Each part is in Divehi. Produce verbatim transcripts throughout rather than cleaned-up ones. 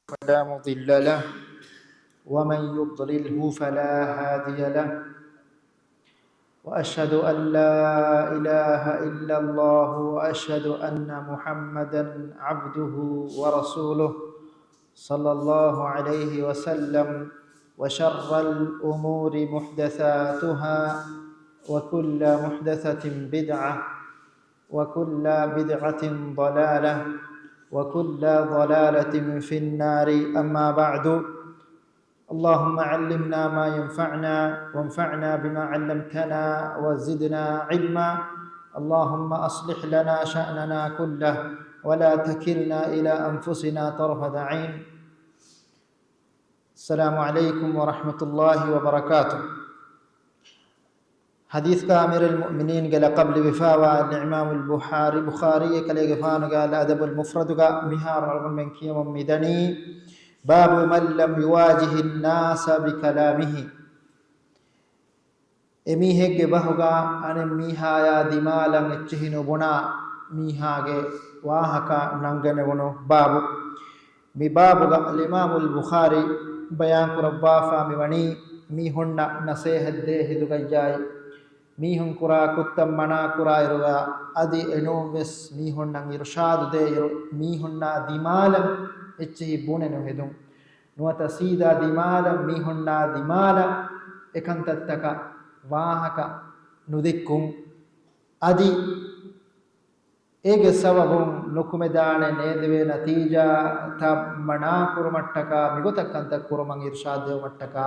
فلا مضل له، ومن يضلله فلا هادي له. وأشهد أن لا إله إلا الله، وأشهد أن محمدا عبده ورسوله، صلى الله عليه وسلم. وشر الأمور محدثاتها، وكل محدثة بدعة، وكل بدعة ضلالة، وكل ضلالة في النار. أما بعد، اللهم علمنا ما ينفعنا، وانفعنا بما علمتنا، وزدنا علما. اللهم أصلح لنا شأننا كله، ولا تكلنا إلى أنفسنا طرفة عين. السلام عليكم ورحمة الله وبركاته. ޙަދީޘްގަ އަމީރުލް މުއުމިނީންގެ ލަޤަބު ލިބިފައިވާ އިމާމުލް ބުޚާރީ، ބުޚާރީ ކަލޭގެފާނުގެ އަލް އަދަބުލް މުފްރަދުގަ މިހާރު އަޅުގަނޑުމެން ކިޔަމުން މިދަނީ، باب من لم يواجه الناس بكلامه. އެމީހެއްގެ ބަހުގަ އަނެއް މީހާޔާ ދިމާލަށް އެއްޗިހި ނުބުނާ މީހާގެ ވާހަކަ ނަންގަނެވުނު ބާބު. މި ބާބުގަ އިމާމުލް ބުޚާރީ ބަޔާން ކުރައްވާފާ މިވަނީ، މީހުންނަށް ނަސޭހަތް ދޭ ހިނދުގައްޔާއި، މީހުން ކުރާ ކުށްތައް މަނާ ކުރާއިރުގަ، އަދި އެނޫންވެސް މީހުންނަށް އިރުޝާދު ދޭއިރު، މީހުންނާ ދިމާލަށް އެއްޗިހި ބުނެ ނުހެދުން. ނުވަތަ ސީދާ ދިމާލަށް، މީހުންނާ ދިމާލަށް އެކަންތައްތަކަށް ވާހަކަ ނުދެއްކުން. އަދި އޭގެ ސަބަބުން ނުކުމެދާނެ ނޭދެވޭ ނަތީޖާތައް މަނާކުރުމަށްޓަކާ، މިގޮތަށް ކަންތައް ކުރުމަށް އިރުޝާދު ދެވުމަށްޓަކާ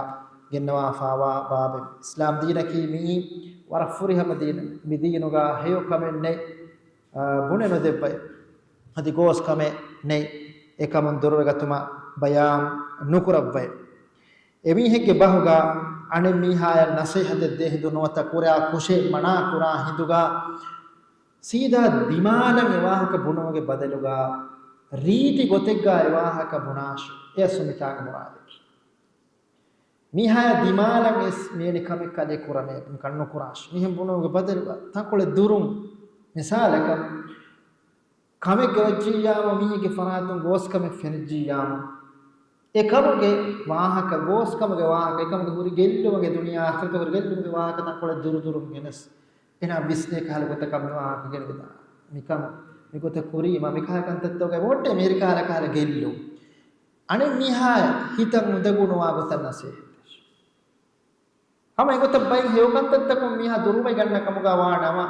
ގެންނަވާފާވާ ބާބެއް. އިސްލާމް ދީނަކީ މިއީ ވަރަށް ފުރިހަމަ ދީނެއް. މި ދީނުގަ ހެޔޮ ކަމެއް ނެތް، އާ، ބުނެ ނުދެއްވައި. އަދި ގޯސް ކަމެއް ނެތް، އެކަމުން ދުރުވެގަތުމަށް ބަޔާން ނުކުރައްވައި. އެމީހެއްގެ ބަހުގަ އަނެއް މީހާޔަށް ނަސޭހަތެއް ދޭ ހިނދު ނުވަތަ ކުރާ ކުށެއް މަނާ ކުރާ ހިނދުގަ ސީދާ ދިމާލަށް އެ ވާހަކަ ބުނުމުގެ ބަދަލުގަ ރީތި ގޮތެއްގަ އެ ވާހަކަ ބުނާށި. އެއަސް މިތާގެ މުރާދަކީ. މީހާޔާ ދިމާލަށް އެސް މިވެނި ކަމެއް ކަލޭ ކުރަމޭ، މިކަން ނުކުރާށި. މިހެން ބުނުމުގެ ބަދަލުގަ ތަންކޮޅެއް ދުރުން، މިސާލަކަށް، ކަމެއްގެ ވައްޖިއްޔާމު، މީހެއްގެ ފަރާތުން ގޯސް ކަމެއް ފެނިއްޖިއްޔާމު، އެ ކަމުގެ ވާހަކަ، ގޯސް ކަމުގެ ވާހަކަ، އެ ކަމުގެ ހުރި ގެއްލުމުގެ ދުނިޔެ އާޚިރަތަށް ހުރި ގެއްލުމުގެ ވާހަކަ ތަންކޮޅެއް ދުރުދުރުން ގެނެސް، އޭނާ ވިސްނޭ ކަހަލަ ގޮތަކަށް މި ވާހަކަ ގެނެގެދާނެ. މިކަން މިގޮތަށް ކުރީމަ، މިކަހަލަ ކަންތައްތަކުގައި ވޯއްޓޭ މިހިރި ކަހަލަ ކަހަލަ ގެއްލުން. އަނެއް މީހާ ހިތަށް އުނދަގޫ ނުވާ ގޮތަށް ނަސޭހަތް. ހަމަ އެގޮތަށް ބައެއް ހެޔޮ ކަންތައްތަކުން މީހާ ދުރުވެގަންނަ ކަމުގަ ވާނަމަ،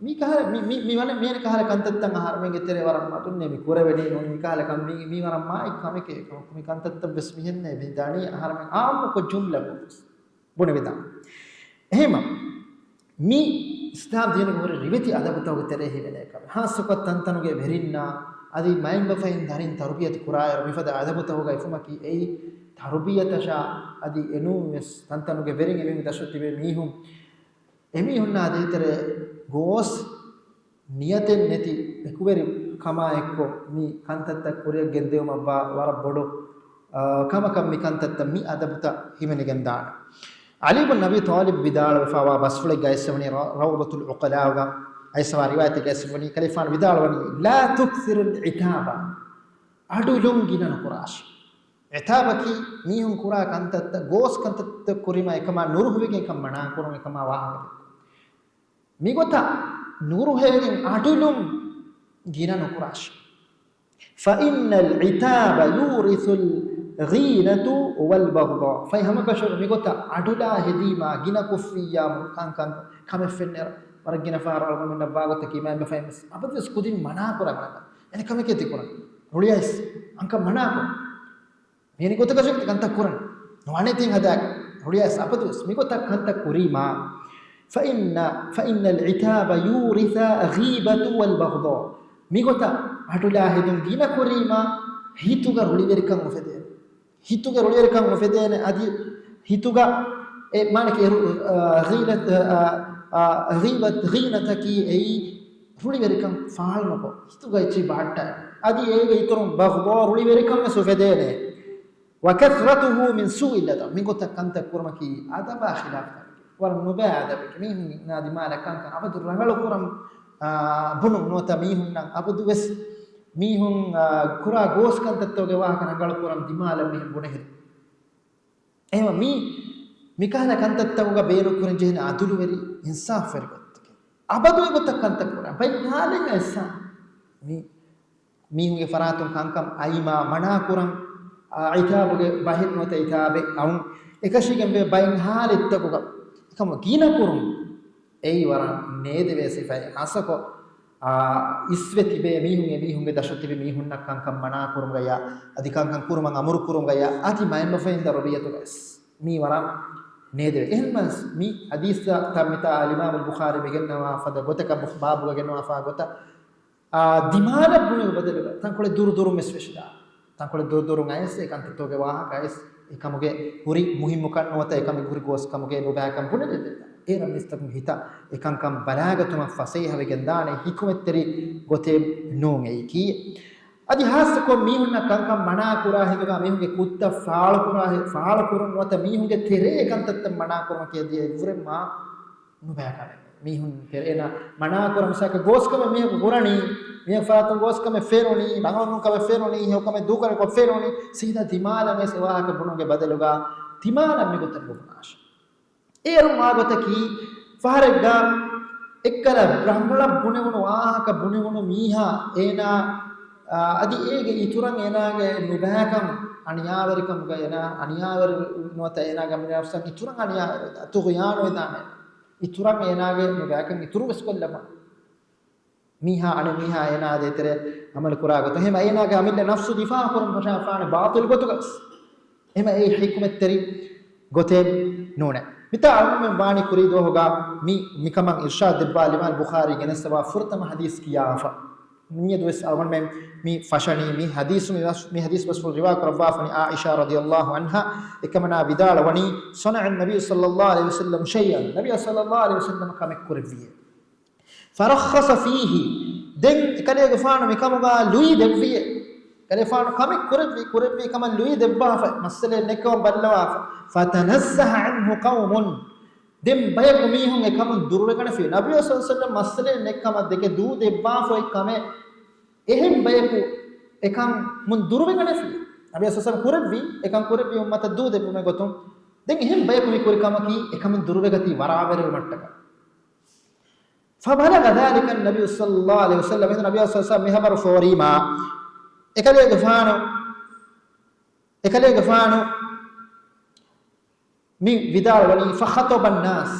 މި ކަހަލަ، މި، މި، މި ވަނެ، މިވެނި ކަހަލަ ކަންތައްތައް އަހަރުމެންގެ ތެރޭ ވަރަށް މަދުންނޭ މި ކުރެވެނީ ނޫން. މި ކަހަލަ ކަން، މި، މި ވަރަށް މާތް ކަމެކޭ. މި ކަންތައްތައް ވެސް މިހެންނޭ މި ދަނީ އަހަރުމެން އާއްމުކޮށް ޖުމްލަކޮށް ވެސް ބުނެވިދާނެ. އެހެންމަ، މި އިސްލާމް ދީނުގެ ހުރި ރިވެތި އަދަބުތަކުގެ ތެރޭ ހިމެނޭ ކަމެއް. ހާއްސަކޮށް ތަންތަނުގެ ވެރިންނާ އަދި މައިންބަފައިން ދަރިން ތަރުބިޔަތު ކުރާއިރު މިފަދަ އަދަބުތަކުގައި އުފުމަކީ އެއީ ތަރުބިޔަތަށާ އަދި އެނޫންވެސް ތަންތަނުގެ ވެރިން އެމީހުން ދަށުން ތިބޭ މީހުން އެމީހުންނާ ދޭތެރޭ ގޯސް ނިޔަތެއް ނެތި އެކުވެރިކަމާ އެއްކޮށް މި ކަންތައްތައް ކުރިއަށް ގެންދެވުމަށްވާ ވަރަށް ބޮޑު، އާ، ކަމަކަށް މި ކަންތައްތައް މި އަދަބުތައް ހިމެނިގެންދާނެ. ޢަލީ ބުން އަބީ ޠާލިބް ވިދާޅުވެފައިވާ ބަސްފުޅެއްގައި އައިސްވަނީ ރަ-، ރައުޟަތުލް ޢުޤަލާގަ އައިސްވާ ރިވާޔަތެއްގައި އައިސްވަނީ ކަލޭގެފާނު ވިދާޅުވަނީ، لا تكثروا العتاب، އަޑުލުން ގިނަ ނުކުރާށި. ޢިތާބަކީ މީހުން ކުރާ ކަންތައްތައް، ގޯސް ކަންތައްތައް ކުރީމާ އެކަމާ ނުރުހެވިގެން އެކަން މަނާކުރުން، އެކަމާ ވާހަކަ ދެއްކުން. މިގޮތަށް ނުރުހެވިގެން އަޑުލުން ގިނަ ނުކުރާށި. فإن العتاب يورث الغيرة والبغضاء. ފަހެ ހަމަކަށަވަރު މިގޮތަށް އަޑުލާ ހެދީމާ ގިނަ ކޮށްފިއްޔާމު ކަންކަން ކަމެއް ފެންނައިރު ވަރަށް ގިނަ ފަހަރަށް އަޅުގަނޑުމެންނަށް ވާގޮތަކީ މައިންބަފައިން ވެސް އަބަދުވެސް ކުދިން މަނާކުރާ ކަމެއް. އެނެ ކަމެކޭ ތި ކުރަން. ރުޅިއައިސް އަނކަ މަނާކުރުން. މިވެނި ގޮތަކަށް ކަންތައް ކުރަން. ނުވާނެ ތިން ހަދާގެ ރުޅިއައިސް އަބަދުވެސް މިގޮތަށް ކަންތައް ކުރީމާ، فإن، فإن العتاب يورث الغيبة والبغضاء. މިގޮތަށް އަޑުލާ ހެދުން ގިނަ ކުރީމާ، ހިތުގަ ރުޅިވެރިކަން އުފެދޭނެ. ހިތުގަ ރުޅިވެރިކަން އުފެދޭނެ. އަދި ހިތުގަ އެ މާނަކީ އެރު، އާ، ޣީލަތް، އާ، އާ، ޣީބަތް، ޣީނަތަކީ އެއީ ރުޅިވެރިކަން ފާޅުނުކޮށް، ހިތުގައި އެއްޗެހި ބަހައްޓާ. އަދި އޭގެ އިތުރުން بغضاء، ރުޅިވެރިކަން ވެސް އުފެދޭނެ. وكثرته من سوء الأدب، މިގޮތަށް ކަންތައް ކުރުމަކީ އަދަބާ ޚިލާފު ކަމެކޭ. ވަރަށް ނުބައި އަދަބެކޭ. މީހުންނާ ދިމާލަށް ކަންކަން އަބަދު ރަނގަޅު ކުރަން، އާ، ބުނުން ނުވަތަ މީހުންނަށް އަބަދު ވެސް މީހުން، އާ، ކުރާ ގޯސް ކަންތައްތަކުގެ ވާހަކަ ރަނގަޅު ކުރަން ދިމާލަށް މީހުން ބުނެހިރު. އެހެންވީމަ މީ، މިކަހަލަ ކަންތައްތަކުގަ ބޭނުން ކުރަން ޖެހޭނެ އަދުލުވެރި، އިންސާފުވެރި ގޮތަކީ. އަބަދު އެގޮތަށް ކަންތައް ކުރާ. ބައެއް ހާލެއް އައިސް މީ މީހުންގެ ފަރާތުން ކަންކަން އައީމާ މަނާ ކުރަން، އާ، އިތާބުގެ ބަހެއް ނުވަތަ އިތާބެއް އައުން އެކަށީގެންވޭ ބައެއް ހާލަތްތަކުގަ އެކަމު ގިނަ ކުރުން އެއީ ވަރަށް ނޭދެވޭ ސިފައެއް. ހާއްސަކޮށް، އާ، އިސްވެ ތިބޭ މީހުން އެމީހުންގެ ދަށު ތިބި މީހުންނަށް ކަންކަން މަނާ ކުރުމުގަޔާ އަދި ކަންކަން ކުރުމަށް އަމުރު ކުރުމުގަޔާ އަދި މައިންބަފައިން ދަށް ރުވިޔަތުގައިސް މީ ވަރަށް ނޭދެވޭ. އެހެންވެސް މި ޙަދީޘްތައް މިތާ އަލްއިމާމު އަލްބުޚާރީ މިގެންނަވާ ފަދަ ގޮތަކަށް ބުޚް-، ބާބުގަ ގެންނަވާފާ ގޮތަށް އާ، ދިމާލަށް ބުނެވި ބަދަލުގަ ތަންކޮޅެއް ދުރުދުރުން ވެސް ފެށިލާ. ތަންކޮޅެއް ދުރުދުރުން އައިސް އެ ކަންތައްތަކުގެ ވާހަކަ އައިސް އެކަމުގެ ހުރި މުހިއްމުކަން ނުވަތަ އެކަމުގެ ހުރި ގޯސްކަމުގެ ނުބައިކަން ބުނެދެއްވޭތާ. އޭރަށް މީސްތަކުން ހިތަށް އެކަންކަން ބަލާގަތުމަށް ފަސޭހަވެގެން ދާނެ ހިކުމަތްތެރި ގޮތެއް ނޫން އެއީކީ. އަދި ހާއްސަކޮށް މީހުންނަށް ކަންކަން މަނާ ކުރާ ހިނދުގަ މީހުންގެ ކުށްތައް ފާޅުކުރާ ހި-، ފާޅުކުރުން ނުވަތަ މީހުންގެ ތެރޭ އެ ކަންތައްތައް މަނާ ކުރުމަކީ އެއީ އެއްވުރެން މާ ނުބައިކަމެއް. މީހުން ތެރޭނަ މަނާކުރަން މިސާލަކަށް ގޯސްކަމެއް މީހަކު ކުރަނީ، މީހަކު ފަރާތުން ގޯސްކަމެއް ފެނުނީ، ރަނގަޅުނުކަމެއް ފެނުނީ، ހެޔޮކަމެއް ދޫކަރަކޮށް ފެނުނީ، ސީދާ ދިމާލަށް ވެސް އެ ވާހަކަ ބުނުމުގެ ބަދަލުގަ ދިމާލަށް މިގޮތަށް ނުބުނާށޭ. އޭރު މާ ގޮތަކީ ފަހަރެއްގަ އެއްކަލަ ރަނގަޅަށް ބުނެވުނު ވާހަކަ ބުނެވުނު މީހާ އޭނާ، އާ، އަދި އޭގެ އިތުރަށް އޭނާގެ ނުބައިކަން އަނިޔާވެރިކަމުގަ އޭނާ އަނިޔާވެރި ނުވަތަ އޭނާގެ އަމިއްލަ ނަފްސަށް އިތުރަށް އަނިޔާ ތުޣުޔާނު ވެދާނެ. އިތުރަށް އޭނާގެ ނުބައިކަން އިތުރު ވެސް ކޮށްލަމާ. މީހާ އަނެއް މީހާ އޭނާ ދޭތެރޭ އަމަލު ކުރާ ގޮތަށް. އެހެން އޭނާގެ އަމިއްލަ ނަފްސު ދިފާއު ކުރަން ފަށާފާނެ ބާޠިލް ގޮތުގަސް. އެހެން އެއީ ޙިކުމަތްތެރި ގޮތެއް ނޫނޭ. މިތާ އަޅުގަނޑުމެން ވާނީ ކުރީ ދުވަހުގަ މި، މިކަމަށް އިރްޝާދު ދެއްވާ އަލްއިމާމު ބުޚާރީ ގެނެސްދެއްވާ ފުރަތަމަ ޙަދީޘް ކިޔާފަ. މިއަދުވެސް އަޅުގަނޑުމެން މި ފަށަނީ މި ޙަދީޘު، މި ވަސް-، މި ޙަދީޘް ބަސްފުޅު ރިވާ ކުރައްވާފަނީ ޢާއިޝާ ރަޟިޔަﷲ ޢަންހާ. އެކަމަނާ ވިދާޅުވަނީ، صنع النبي صلى الله عليه وسلم شيئا، ނަބީ ޞައްލަﷲ ޢަލައިހި ވަސައްލަމަ ކަމެއް ކުރެއްވިއޭ. فرخص فيه، ދެން އެކަލޭގެފާނު މިކަމުގަ ލުއި ދެއްވިއޭ. އެކަލޭގެފާނު ކަމެއް ކުރެއްވި، ކުރެއްވި ކަމަށް ލުއި ދެއްވާފަ، މައްސަލައެއް ނެތްކަމަށް ބައްލަވާފަ. فتنزه عنه قوم، ދެން ބަޔަކު މީހުން އެކަމުން ދުރުވެގަނެފި. ނަބީ ޞައްލަﷲ ޢަލައިހި ވަސައްލަމަ މައްސަލައެއް ނެތްކަމަށް ދެކެ ދޫ ދެއްވާފަ އޮތް ކަމެއް އެހެން ބަޔަކު އެކަމުން ދުރުވެގަނެފި. ނަބީ ޞައްލަﷲ ޢަލައިހި ވަސައްލަމަ ކުރެއްވީ، އެކަން ކުރެއްވީ އުއްމަތަށް ދޫ ދެއްވުމެއް ގޮތުން. ދެން އެހެން ބަޔަކު މި ކުރި ކަމަކީ އެކަމުން ދުރުވެގަތީ ވަރާވެރިވުމަށްޓަކާ. فبلغ ذلك النبي صلى الله عليه وسلم، އެހެން ނަބީ ޞައްލަﷲ ޢަލައިހި ވަސައްލަމަ މި ޚަބަރު ފޯރީމާ، އެކަލޭގެފާނު، އެކަލޭގެފާނު މި ވިދާޅުވަނީ، فخطب الناس،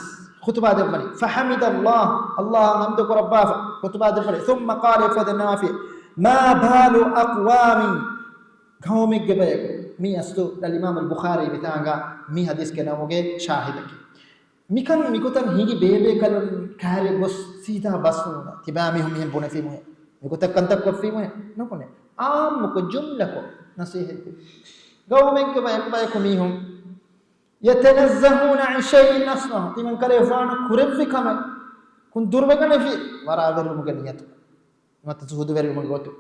ޚުތުބާ ދެއްވަނީ، فحمد الله، ﷲ އަށް ޙަމްދު ކުރައްވާފަ، ޚުތުބާ ދެއްވަނީ، ثم قال، އެފަދަ ނާފި، ما بال أقوام، ޤައުމެއްގެ ބަޔަކު. މީ އަސްލު އަލްއިމާމު އަލްބުޚާރީ މިތާނގަ މި ޙަދީޘް ގެނައުމުގެ ޝާހިދަކީ. މިކަން މިގޮތަށް ހިނގި ބޭބޭކަލުން ކައިރި ގޮސް ސީދާ ބަސް ނޫން. ތިބާ މީހުން މިހެން ބުނެފީމުހޭ. މިގޮތަށް ކަންތައް ކޮށްފީމުހޭ. ނުބުނޭ. ޢާއްމުކޮށް ޖުމްލަކޮށް ނަޞޭޙަތް ދޭ. ޤައުމެއްގެ ބަޔަކު، ބަޔަކު މީހުން، يتنزهون عن شيء أصنعه، ތިމަން ކަލޭފާނު ކުރެއްވި ކަމެއް ކުން ދުރުވެގަނެފި ވަރާވެރިވުމުގެ ނިޔަތު. ނުވަތަ ޒުހުދުވެރިވުމުގެ ގޮތު.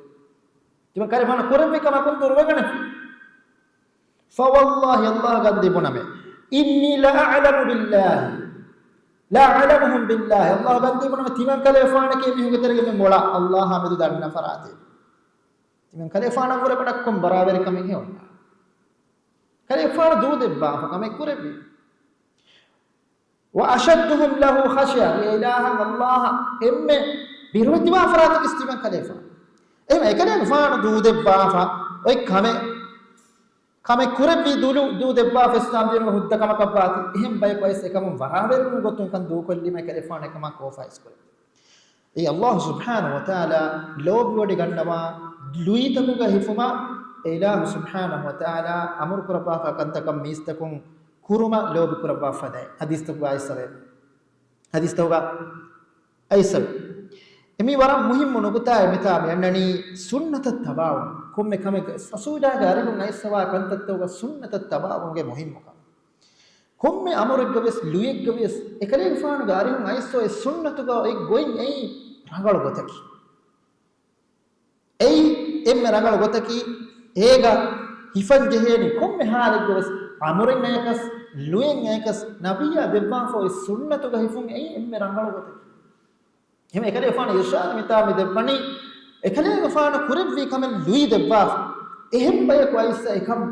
ތިމަން ކަލޭފާނު ކުރެއްވި ކަމަކުން ދުރުވެގަނެފި. فوالله، ﷲ ގަންދީ ބުނަމޭ، إني لأعلم بالله، لأعلمهم بالله، ﷲ ގަންދީ ބުނަމޭ، ތިމަން ކަލޭފާނަކީ މީހުންގެ ތެރޭގަ މި މޮޅަށް ﷲ އާ މެދު ދަންނަ ފަރާތެއް. ތިމަން ކަލޭފާނަށްވުރެ ބޮޑަށްކޮން ބަރާވެރިކަމެއް ހެޔޮންނާ. ކަލޭފާނު ދޫ ދެއްވާފަ ކަމެއް ކުރެއްވި. وأشدهم له خشية، އެ އިލާހަށް ﷲ އަށް އެންމެ ބިރުވެތިވާ ފަރާތަކީ ތިމަން ކަލޭފާނު. އެހެން އެކަލޭގެފާނު ދޫ ދެއްވާފަ އޮތް ކަމެއް، ކަމެއް ކުރެއްވި ދުލު، ދޫ ދެއްވާފަ އިސްލާމް ދީނުގެ ހުއްދަ ކަމަކަށްވާތީ. އެހެން ބަޔަކު އައިސް އެކަމުން ވަރާވެރިވުމުގެ ގޮތުން ކަން ދޫކޮށްލީމަ އެކަލޭފާނު އެކަމާ ކޯފާ އިސްކުރެއްވި. އެއީ ﷲ ސުބްޙާނަހޫ ވަތަޢާލާ ލޯބިވޮޑިގަންނަވާ ލުއިތަކުގަ ހިފުމަށް އެ އިލާހު ސުބްޙާނަހޫ ވަތަޢާލާ އަމުރު ކުރައްވާފާ ކަންތަކަށް މީސްތަކުން ކުރުމަށް ލޯބި ކުރައްވާ ފަދައިން. ޙަދީޘްތަކުގަ އައިސްފަވޭ. ޙަދީޘްތަކުގަ އައިސްފަވޭ. އެ މީ ވަރަށް މުހިއްމު ނުކުތާއެއް. މިތާ މި އަންނަނީ ސުންނަތަށް ތަބާވުން. ކޮންމެ ކަމެއް ރަސޫލާގެ އަރިހުން އައިސްފަވާ ކަންތައްތަކުގަ ސުންނަތަށް ތަބާވުމުގެ މުހިއްމުކަން. ކޮންމެ އަމުރެއްގަވެސް، ލުޔެއްގަވެސް، އެކަލޭގެފާނުގެ އަރިހުން އައިސްފަ އޮތް ސުންނަތުގަ އޮތް ގޮތް އެއީ ރަނގަޅު ގޮތަކީ. އެއީ އެންމެ ރަނގަޅު ގޮތަކީ، އޭގަ ހިފަން ޖެހޭނީ ކޮންމެ ހާލެއްގަވެސް އަމުރެއް އަޔަކަސް، ލުޔެއް އަޔަކަސް، ނަބިއްޔާ ދެއްވާފަ އޮތް ސުންނަތުގަ ހިފުން އެއީ އެންމެ ރަނގަޅު ގޮތަކީ. އެހެން އެކަލޭގެފާނު އިރްޝާދު މިތާ މި ދެއްވަނީ، އެކަލޭގެފާނު ކުރެއްވި ކަމެއް ލުއި ދެއްވާފަ. އެހެން ބަޔަކު އައިސް އެކަން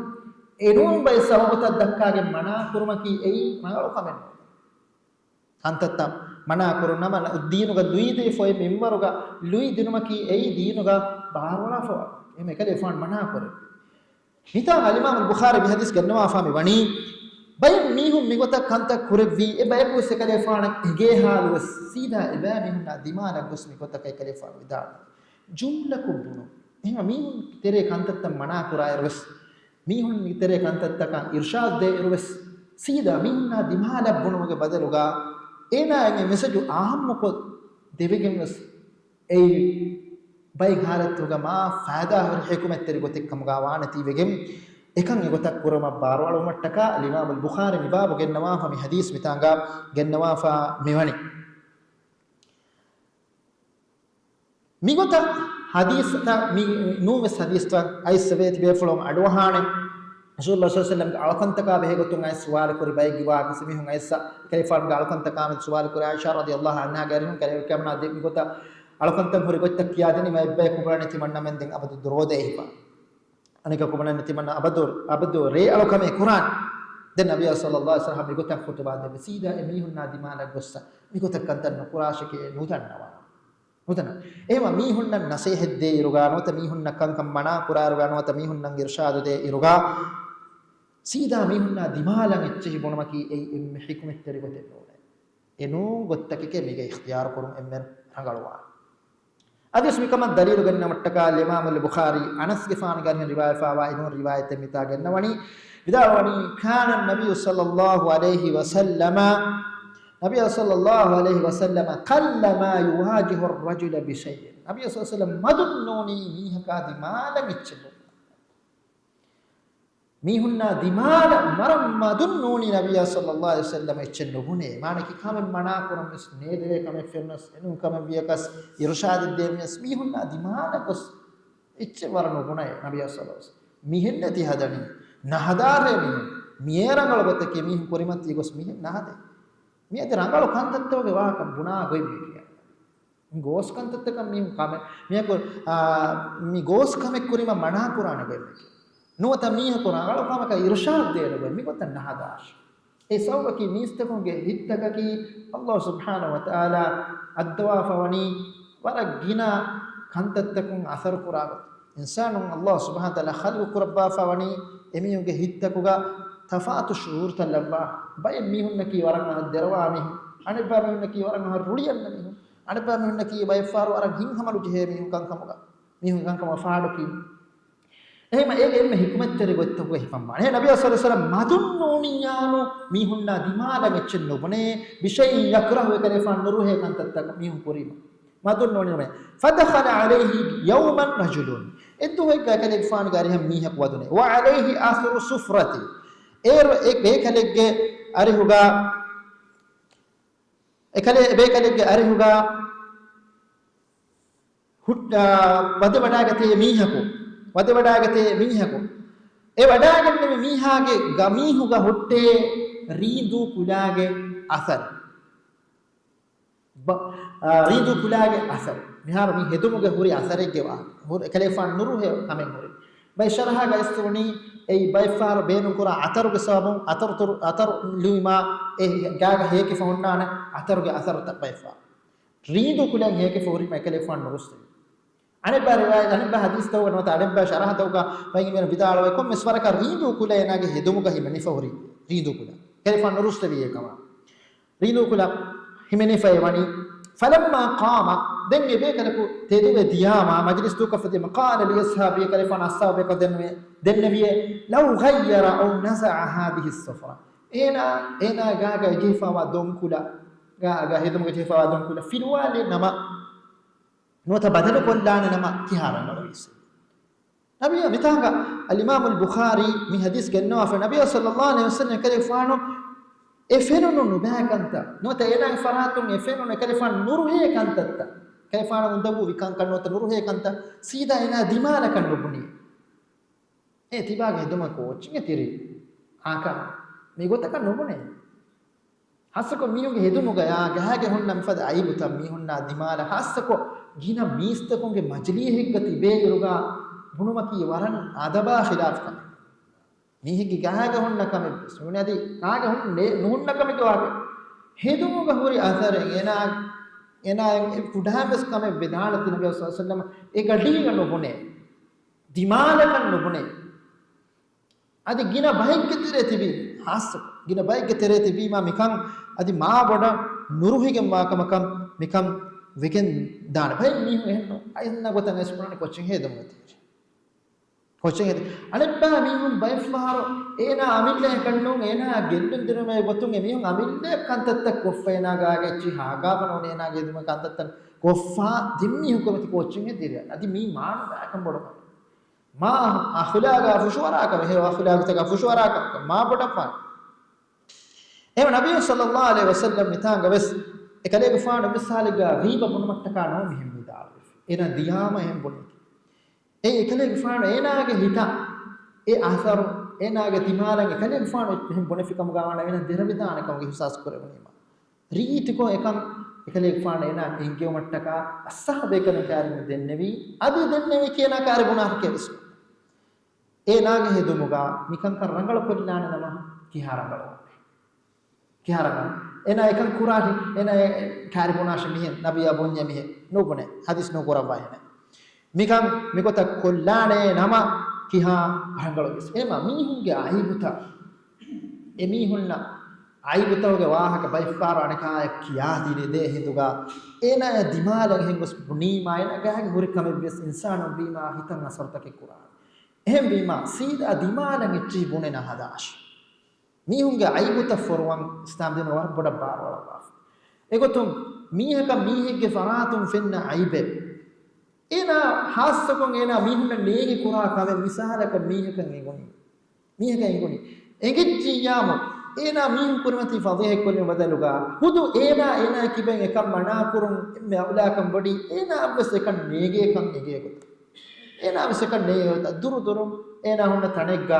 އެނޫން ބައެއް ސަބަބުތައް ދައްކާގެން މަނާ ކުރުމަކީ އެއީ ރަނގަޅު ކަމެއް ނޫން. ކަންތައްތައް މަނާ ކުރުން ނަމަ، ދީނުގަ ލުއި ދީފަ އޮތް މިންވަރުގަ ލުއި ދިނުމަކީ އެއީ ދީނުގަ ބާރުއަޅާފަ. އެހެން އެކަލޭގެފާނު މަނާ ކުރެއްވި. މިތާ އަލްއިމާމު ބުޚާރީ މި ޙަދީޘް ގެންނަވާފާ މި ވަނީ، ބައެއް މީހުން މިގޮތަށް ކަންތައް ކުރެއްވީ، އެ ބަޔަކުވެސް އެކަލޭގެފާނަށް އެނގޭ ޙާލުވެސް، ސީދާ އެބައިމީހުންނާ ދިމާލަށް ގޮސް މިގޮތަކަށް އެކަލޭގެފާނު ވިދާޅުވި. ޖުމްލަކޮށް ބުނުން. އެހެންވެ މީހުން ތެރޭ ކަންތައްތައް މަނާ ކުރާއިރުވެސް، މީހުން ތެރޭ ކަންތައްތަކަށް އިރުޝާދު ދޭއިރުވެސް، ސީދާ މީހުންނާ ދިމާލަށް ބުނުމުގެ ބަދަލުގަ، އޭނާއަށް އެ މެސެޖު އާއްމުކޮށް ދެވިގެންވެސް، އެއީ ބައެއް ހާލަތުގަ މާ ފައިދާހުރި ޙިކުމަތްތެރި ގޮތެއް ކަމުގަ ވާނެތީވެގެން، އެކަން އެގޮތަށް ކުރުމަށް ބާރުއަޅުވުމަށްޓަކާ، އަލްއިމާމު އަލްބުޚާރީ މިބާބު ގެންނަވާފަ މި ޙަދީޘް މިތާނގަ ގެންނަވާފަ މިވަނީ. މިގޮތަށް ޙަދީޘްތައް މި ނޫންވެސް ޙަދީޘްތައް އައިސް ވޭތި ބޭފުޅުން އަޑުއަހާނެ. ރަސޫލުﷲ ޞައްލަﷲ ޢަލައިހި ވަސައްލަމްގެ އަޅުކަންތަކާ ބެހޭ ގޮތުން އައިސް ސުވާލު ކުރި ބައެއްގެ ވާހަކަ މީހުން އައިސް ކަލޭގެފާނުގެ އަޅުކަންތަކާމެދު ސުވާލު ކުރި ޢާއިޝާ ރަޟިޔަﷲ ޢަންހާގެ އަރިހުން ކަލޭގެފާނާ ދެ މިގޮތަށް އަޅުކަންތައް ހުރި ގޮތްތައް ކިޔާދިނީމަ އެއްބަޔަކު ބުނަނީ ތިމަންނަމެން ދެން އަބަދު ދުރޯދައިފަ. އަނެކަކު ބުނަނީ ތިމަންނަ އަބަދު، އަބަދު ރޭއަޅުކަމެއް ކުރާނެ. ދެން ނަބިއްޔާ ޞައްލަﷲ ޢަލައިހި ވަސައްލަމް މިގޮތަށް ޚުޠުބާ ދެއްވި ސީދާ އެ މީހުންނާ ދިމާލަށް ގޮއްސަ މިގޮތަށް ކަންތައް ނުކުރާށެކޭ ނުދަންނަވާ. ނުދަންނަ. އެހެންވެ މީހުންނަށް ނަޞޭޙަތް ދޭ އިރުގަ ނުވަތަ މީހުންނަށް ކަންކަން މަނާ ކުރާ އިރުގަ ނުވަތަ މީހުންނަށް އިރުޝާދު ދޭ އިރުގަ ސީދާ މީހުންނާ ދިމާލަށް އެއްޗެހި ބުނުމަކީ އެއީ އެންމެ ޙިކުމަތްތެރި ގޮތެއް ނޫނޭ. އެނޫން ގޮތްތަކެކޭ މީގެ އިޚްތިޔާރު ކުރުން އެންމެން ރަނގަޅުވާނެ. އަދިވެސް މިކަމަށް ދަލީލު ގެންނަވުމަށްޓަކާ އަލްއިމާމު އަލްބުޚާރީ އަނަސްގެފާނުގެ އަރިހުން ރިވާޔަތްވާ އެނޫން ރިވާޔަތެއް މިތާ ގެންނަވަނީ، ވިދާޅުވަނީ، كان النبي صلى الله عليه وسلم، ނަބިއްޔާ ޞައްލަﷲ ޢަލައިހި ވަސައްލަމަ، قلما يواجه الرجل بشيء. ނަބިއްޔާ ޞައްލަﷲ ޢަލައިހި ވަސައްލަމަ މަދުން ނޫނީ މީހަކާ ދިމާލަށް އެއްޗެއް ނުބުނޭ. މީހުންނާ ދިމާލަށް މަރަށް މަދުން ނޫނީ ނަބިއްޔާ ޞައްލަﷲ ޢަލައިހި ވަސައްލަމަ އެއްޗެއް ނުބުނޭ. މާނައަކީ ކަމެއް މަނާ ކުރަން ވެސް، ނޭދެވޭ ކަމެއް ފެނުނަސް، އެނޫން ކަމެއް ވިޔަކަސް، އިރުޝާދެއް ދޭން ވިޔަސް، މީހުންނާ ދިމާލަށް ގޮސް އެއްޗެއް ވަރަށް ނުބުނޭ ނަބިއްޔާ ޞައްލަﷲ ޢަލައިހި ވަސައްލަމަ. މިހެން ނެތި ހަދަނީ، ނަހަދާށޭ މީހުން. މިއޭ ރަނގަޅު ގޮތަކީ މީހުން ކުރިމަތީ ގޮސް މިހެން ނަހަދޭ. މިއަދި ރަނގަޅު ކަންތައްތަކުގެ ވާހަކަ ބުނާ ގޮތް މި ކިޔަނީ. ގޯސް ކަންތައްތަކަށް މީހުން ކަމެއް، މިއަކު، އާ، މި ގޯސް ކަމެއް ކުރީމަ މަނާ ކުރާނެ ގޮތް މި ކިޔަނީ. ނުވަތަ މީހަކު ރަނގަޅު ކަމަކަށް އިރުޝާދު ދޭނެ ގޮތް މި ގޮތަށް ނަހަދާށޭ. އެ ސަބަބަކީ މީސްތަކުންގެ ހިތްތަކަކީ ﷲ ސުބްޙާނަހޫ ވަތަޢާލާ އައްދަވާފަ ވަނީ ވަރަށް ގިނަ ކަންތައްތަކުން އަސަރު ކުރާ ގޮތަށް. އިންސާނުން ﷲ ސުބްޙާނަހޫ ވަތަޢާލާ ޚަލްޤު ކުރައްވާފަ ވަނީ އެމީހުންގެ ހިތްތަކުގަ ތަފާތު ޝުޢޫރުތައް ލައްވާ. ބައެއް މީހުންނަކީ ވަރަށް އަހަރު ދެރަވާ މީހުން، އަނެއްބައި މީހުންނަކީ ވަރަށް އަހަރު ރުޅި އަންނަ މީހުން، އަނެއްބައި މީހުންނަކީ ބައެއްފަހަރު ވަރަށް ހިތްހަމަލު ޖެހޭ މީހުން ކަންކަމުގަ، މީހުން ކަންކަމަށް ފާޑުކިޔުން. އެހެން އޭގެ އެންމެ ޙިކުމަތްތެރި ގޮތްތަކުގަ ހިފަންވާނެ. އެހެން ނަބިއްޔާ ޞައްލަﷲ ޢަލައިހި ވަސައްލަމަ މަދުން ނޫނިއްޔާނު މީހުންނާ ދިމާލަށް އެއްޗެއް ނުބުނޭ، بشيء يكره، އެކަލޭގެފާނު ނުރުހޭ ކަންތައްތަކަށް މީހުން ކުރީމަ. މަދުން ނޫނީ ނުބުނޭ. فدخل عليه يوما رجل، އެއްދުވަހެއްގަ އެކަލޭގެފާނުގެ އަރިހަށް މީހަކު ވަދުނޭ. وعليه أثر صفرة، އޭރު އެ ބޭކަލެއްގެ އަރިހުގަ، އެކަލޭ، ބޭކަލެއްގެ އަރިހުގަ ހުއް-، އާ، ވަދެވަޑާގަތޭ މީހަކު، ވަދެވަޑާގަތޭ މީހަކު، އެ ވަޑާގެންނެވި މީހާގެ ގަމީހުގަ ހުއްޓޭ ރީނދޫ ކުލާގެ އަސަރު. ބަ-، އާ، ރީނދޫ ކުލާގެ އަސަރު. މިހާރު މި ހެދުމުގެ ހުރި އަސަރެއްގެ ވާހަކަ. ހުރި-، އެކަލޭގެފާނު ނުރުހޭ ކަމެއް ހުރި. ބައެއް ޝަރަޙަގަ އިސްވުނީ، އެއީ ބައެއްފަހަރު ބޭނުންކުރާ އަތަރުގެ ސަބަބުން، އަތަރު ތުރު-، އަތަރު ލުއިމާ އެ ގާގަ ހޭކިފަ ހުންނާނެ އަތަރުގެ އަސަރުތައް ބައެއްފަހަރު. ރީނދޫ ކުލައިން ހޭކިފަ ހުރީމަ އެކަލޭގެފާނު ނުރުއްސެވި. އަނެއްބައި ރިވާޔަތް، އަނެއްބައި ޙަދީޘްތަކުގަ ނުވަތަ އަނެއްބައި ޝަރަޙަތަކުގަ ބައިން މި ވިދާޅުވޭ، ކޮންމެސް ވަރަކަށް ރީނދޫ ކުލަ އޭނާގެ ހެދުމުގަ ހިމެނިފަ ހުރި. ރީނދޫ ކުލަ. އެކަލޭގެފާނު ނުރުއްސެވި އެކަމަށް. ރީނދޫ ކުލަ ހިމެނިފައި ވަނީ. فلما قام، ދެން އެ ބޭކަލަކު ތެދުވެ ދިޔާމާ، މަޖިލިސް ދޫކޮށްފަ ދިޔަމާ، قال لأصحابه، އެކަލޭގެފާނު އަޞްޙާބު ބޭކަލަކަށް ދެންނެވި، ދެންނެވިއޭ، لو غير أو نزع هذه الصفرة. އޭނާ، އޭނާ ގާގަ ޖެހިފަވާ ދޮންކުލަ، ގާގަ ހެދުމުގަ ޖެހިފަވާ ދޮންކުލަ ފިލުވާލި ނަމަ، ނުވަތަ ބަދަލު ކޮށްލާނެ ނަމަ ކިހާ ރަނގަޅުވީސް. ނަބިއްޔާ މިތާނގަ އަލްއިމާމު އަލްބުޚާރީ މި ޙަދީޘް ގެންނަވާފަ، ނަބިއްޔާ ޞައްލަﷲ ޢަލައިހި ވަސައްލަމަ އެކަލޭގެފާނު އެ ފެނުނު ނުބައި ކަންތައް، ނުވަތަ އޭނާގެ ފަރާތުން އެ ފެނުނު އެކަލޭގެފާނު ނުރުހޭ ކަންތައްތައް، އެކަލޭގެފާނަށް އުނދަގޫވި ކަންކަން ނުވަތަ ނުރުހޭ ކަންތައް ސީދާ އޭނާ ދިމާލަކަށް ނުބުނީ. އޭ ތިބާގެ ހެދުމަކު އޮއްޗިންގެ ތިރި އާކާ މިގޮތަކަށް ނުބުނޭ. ހާއްސަކޮށް މީހުންގެ ހެދުމުގަޔާ ގާގެ ހުންނަ މިފަދަ އައިބުތައް މީހުންނާ ދިމާލަށް ހާއްސަކޮށް ގިނަ މީސްތަކުންގެ މަޖިލީހެއްގަ ތިބޭއިރުގަ ބުނުމަކީ ވަރަށް އަދަބާ ޚިލާފު ކަމެއް. މީހެއްގެ ގަހާގަ ހުންނަ ކަމެއް ވެސް ނޫން، އަދި ކާގެ ހުންނެ ނުހުންނަ ކަމެއްގެ ވާހަކަ. ހެދުމުގަ ހުރި އަސަރެއް އޭނާ، އޭނާއަށް ކުޑަހާ ވެސް ކަމެއް ވެދާނެތީ ނަބީ ޞައްލަﷲު ޢަލައިހި ވަސައްލަމަ އެ ގަޑީގަ ނުބުނޭ. ދިމާލަކަށް ނުބުނޭ. އަދި ގިނަ ބައެއްގެ ތެރޭ ތިބީ، ޚާއްޞަކޮށް ގިނަ ބައެއްގެ ތެރޭ ތިބީމާ މިކަން އަދި މާ ބޮޑަށް ނުރުހިގެން ވާ ކަމަކަށް މިކަން ވެގެން ދާނެ. ބައެއް މީހުން އެހެންނު އައިސްނަ ގޮތަށް އައިސް ބުނާނެ ކޯޗެއް ހޭދުމުގެ ތެރޭ. ކޯޗެއް ހޭދު. އަނެއްބައި މީހުން ބައެއްފަހަރު އޭނާ އަމިއްލައަކަށްނޫން، އޭނާ ގެއްލުން ދިނުމޭ ގޮތުން އެމީހުން އަމިއްލައަށް ކަންތައްތައް ކޮށްފަ އޭނާގާގެ އެއްޗިހި ހާގާފަ ނޫން އޭނާގެ އެދުމަށް ކަންތައްތައް ކޮށްފަ ދެން މީހުން ކޮމެތި ކޯޗެއް ހޭދި އަދި މީ މާނަ ބައިކަން ބޮޑު ކަމެއް. މާ އަޚުލާގާ ފުށުއަރާކަމެއް، ހެޔޮ އަޚުލާގުތަކާ ފުށުއަރާކަމަކަށް މާ ބޮޑަށް ފާން. އެހެން ނަބިއްޔު ޞައްލަﷲު ޢަލައިހި ވަސައްލަމް މިތާނގަ ވެސް އެކަލޭގެފާނު އެއްވެސް ހާލެއްގަ ޣީބަ ބުނުމަށްޓަކާ ނޯ މިހެން ވިދާޅުވެފި. އޭނާ ދިޔާމަ އެހެން ބުނެފި. އެ އެކަލޭގެފާނު އޭނާގެ ހިތަށް އެ އަސަރު އޭނާގެ ދިމާލަށް އެކަލޭގެފާނު އެހެން ބުނެފި ކަމުގަ ވާނަމަ އޭނާ ދެރަވެދާނެ ކަމުގެ އިޙްސާސް ކުރެވުނީމަ. ރީތިކޮށް އެކަން އެކަލޭގެފާނު އޭނާ އެންގެވުމަށްޓަކާ އައްސަހަބޭކަލުން ކާރިން ދެންނެވީ، އަދި ދެންނެވީ ކިޔޭނާ ކާރި ބުނާކޭ ވެސް. އޭނާގެ ހެދުމުގަ މިކަންކަން ރަނގަޅު ކޮށްލާނެ ނަމަ ކިހާ ރަނގަޅު؟ ކިހާ ރަނގަޅު؟ އޭނާ އެކަން ކުރާށި، އޭނާ ކާރި ބުނާށި މިހެން، ނަބިއްޔާ ބުންޏޭ މިހެން. ނުބުނޭ، ޙަދީޘް ނުކުރައްވާ އޭނާ. މިކަން މިގޮތަށް ކޮށްލާނޭ ނަމަ ކިހާ ރަނގަޅު ވެސް. އެމަ މީހުންގެ އައިބުތައް، އެމީހުންނަށް އައިބުތަކުގެ ވާހަކަ ބައެއްފަހަރު އަނެކާއަށް ކިޔާދިނެދޭ ހިނދުގަ، އޭނާއަށް ދިމާލަށް އެހެން ގޮސް ބުނީމާ، އޭނާ ގާގެ ހުރި ކަމެއްވެސް އިންސާނުން ވީމާ ހިތަށް އަސަރުތަކެއް ކުރާނެ. އެހެންވީމާ، ސީދާ ދިމާލަށް އެއްޗިހި ބުނެ ނަހަދާށި. މީހުންގެ އައިބުތައް ފޮރުވަން އިސްލާމް ދީނު ވަރަށް ބޮޑަށް ބާރުއަޅައްވާފަ. އެގޮތުން މީހަކަށް މީހެއްގެ ފަރާތުން ފެންނަ އައިބެއް، އޭނާ ހާއްސަކޮށް އޭނާ މީހުންނަށް ނޭގި ކުރާ ކަމެއް މިސާލަކަށް މީހަކަށް އެނގުނީ. މީހަކަށް އެނގުނީ. އެނގިއްޖިއްޔާމު، އޭނާ މީހުން ކުރިމަތީ ފަޟީޙަތްކޮށްލުމުގެ ބަދަލުގަ، ހުދު އޭނާ އޭނާ ކިބައިން އެކަން މަނާކުރުން އެންމެ އައުލާކަން ވޮޑީ، އޭނާއަށްވެސް އެކަން ނޭގޭކަން އެނގޭ ގޮތަށް. އޭނާވެސް އެކަން ނޭގޭ ގޮތަށް ދުރުދުރުން އޭނާ ހުންނަ ތަނެއްގަ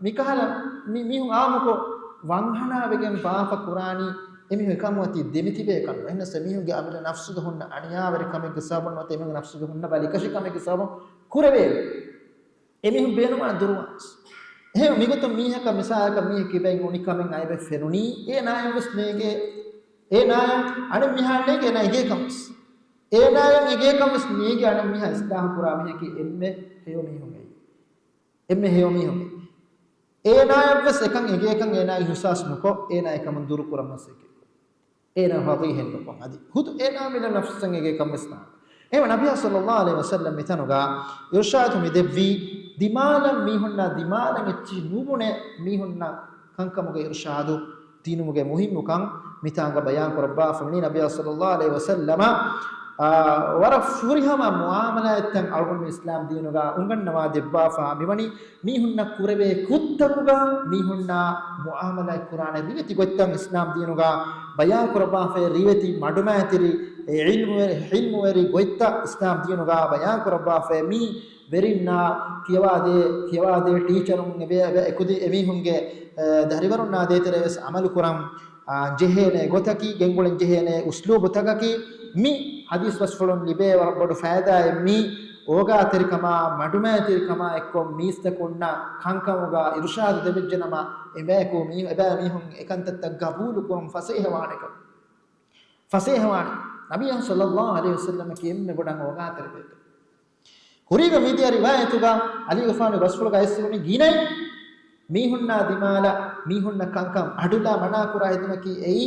މިކަހަލަ މި-، މީހުން އާއްމުކޮށް ވަންހަނާވެގެން ވާފަ ކުރާނީ އެމީހުން އެކަމު އަތީ ދެމިތިބޭ ކަން. އެހެންނަސް އެމީހުންގެ އަމިއްލަ ނަފްސުގަ ހުންނަ އަނިޔާވެރިކަމެއްގެ ސަބަބުން ނުވަތަ އެމީހުންގެ ނަފްސުގަ ހުންނަ ބަލިކަށިކަމެއްގެ ސަބަބުން ކުރެވޭ. އެމީހުން ބޭނުމާ ދުރުވާސް. އެހެން މިގޮތުން މީހަކަށް މިސާލަކަށް މީހެއް ކިބައިން އުނި ކަމެއް އައިބެއް ފެނުނީ، އޭނާއަށްވެސް ނޭގޭ، އޭނާއަށް އަނެއް މީހާ ނޭގޭ އޭނާ އެނގޭކަން ވެސް. އޭނާއަށް އެނގޭކަން ވެސް ނޭގޭ އަނެއް މީހާ އިސްލާހު ކުރާ މީހަކީ އެންމެ ހެޔޮ މީހުން އެއީ. އެންމެ ހެޔޮ މީހުން އެއީ. އޭނާއަށްވެސް އެކަން އެނގޭކަން އޭނާ އިހުސާސް ނުކޮށް، އޭނާ އެކަމުން ދުރުކުރަން މަސައްކަތް ކުރޭ. އޭނާ ފަޟީޙަތް ނުކޮށް އަދި ހުދު އޭނާ މިލަ ނަފްސަށް އެނގޭކަން ވެސް ނާން. އެހެން ނަބިއްޔާ ޞައްލައްލާހު ޢަލައިހި ވަސައްލަމް މިތަނުގަ އިރުޝާދު މި ދެއްވީ، ދިމާލަށް މީހުންނާ ދިމާލަށް އެއްޗިހި ނުބުނެ މީހުންނަށް ކަންކަމުގެ އިރުޝާދު ދިނުމުގެ މުހިއްމުކަން މިތާނގަ ބަޔާން ކުރައްވާފަ ވަނީ. ނަބިއްޔާ ޞައްލައްލާހު ޢަލައިހި ވަސައްލަމަ، އާ، ވަރަށް ފުރިހަމަ މުޢާމަލާތްތައް އަޅުގަނޑު އިސްލާމް ދީނުގަ އުނގަންނަވާ ދެއްވާފަ މިވަނީ. މީހުންނަށް ކުރެވޭ ކުށްތަކުގަ މީހުންނާ މުޢާމަލާތް ކުރާނެ ރިވެތި ގޮތްތައް އިސްލާމް ދީނުގަ ބަޔާން ކުރައްވާފައި، ރިވެތި މަޑުމައިތިރި އެ ޢިލްމުވެރި، ޢިލްމުވެރި ގޮތްތައް އިސްލާމް ދީނުގަ ބަޔާން ކުރައްވާފައި، މީ ވެރިންނާ ކިޔަވާދޭ، ކިޔަވާދޭ ޓީޗަރުން އެބަ، އެބަ އެކުދި އެމީހުންގެ، އެ، ދަރިވަރުންނާ ދޭތެރޭ ވެސް ޢަމަލު ކުރަން، އާ، ޖެހޭނެ ގޮތަކީ، ގެންގުޅެން ޖެހޭނެ އުސްލޫބުތަކަކީ، މި ޙަދީޘް ބަސްފުޅުން ލިބޭ ވަރަށް ބޮޑު ފައިދާއެއް މީ. އޯގާތެރިކަމާ، މަޑުމައިތިރިކަމާ އެއްކޮށް މީސްތަކުންނަށް ކަންކަމުގަ އިރުޝާދު ދެވިއްޖެނަމަ، އެބަޔަކު މީ، އެބައިމީހުން އެކަންތައްތައް ގަބޫލުކުރުން ފަސޭހަވާނެކަން. ފަސޭހަވާނެ. ނަބިއްޔާ ޞައްލައްލާހު ޢަލައިހި ވަސައްލަމަކީ އެންމެ ބޮޑަށް އޯގާތެރި ބޭކަލެއް. ހުރީގަ މިދިޔަ ރިވާޔަތުގަ ޢަލީގެފާނު ބަސްފުޅުގަ އައިސްވަނީ ގިނައިން މީހުންނާ ދިމާލަށް މީހުންނަށް ކަންކަން އަޑުލާ މަނާ ކުރާ ހެދުމަކީ އެއީ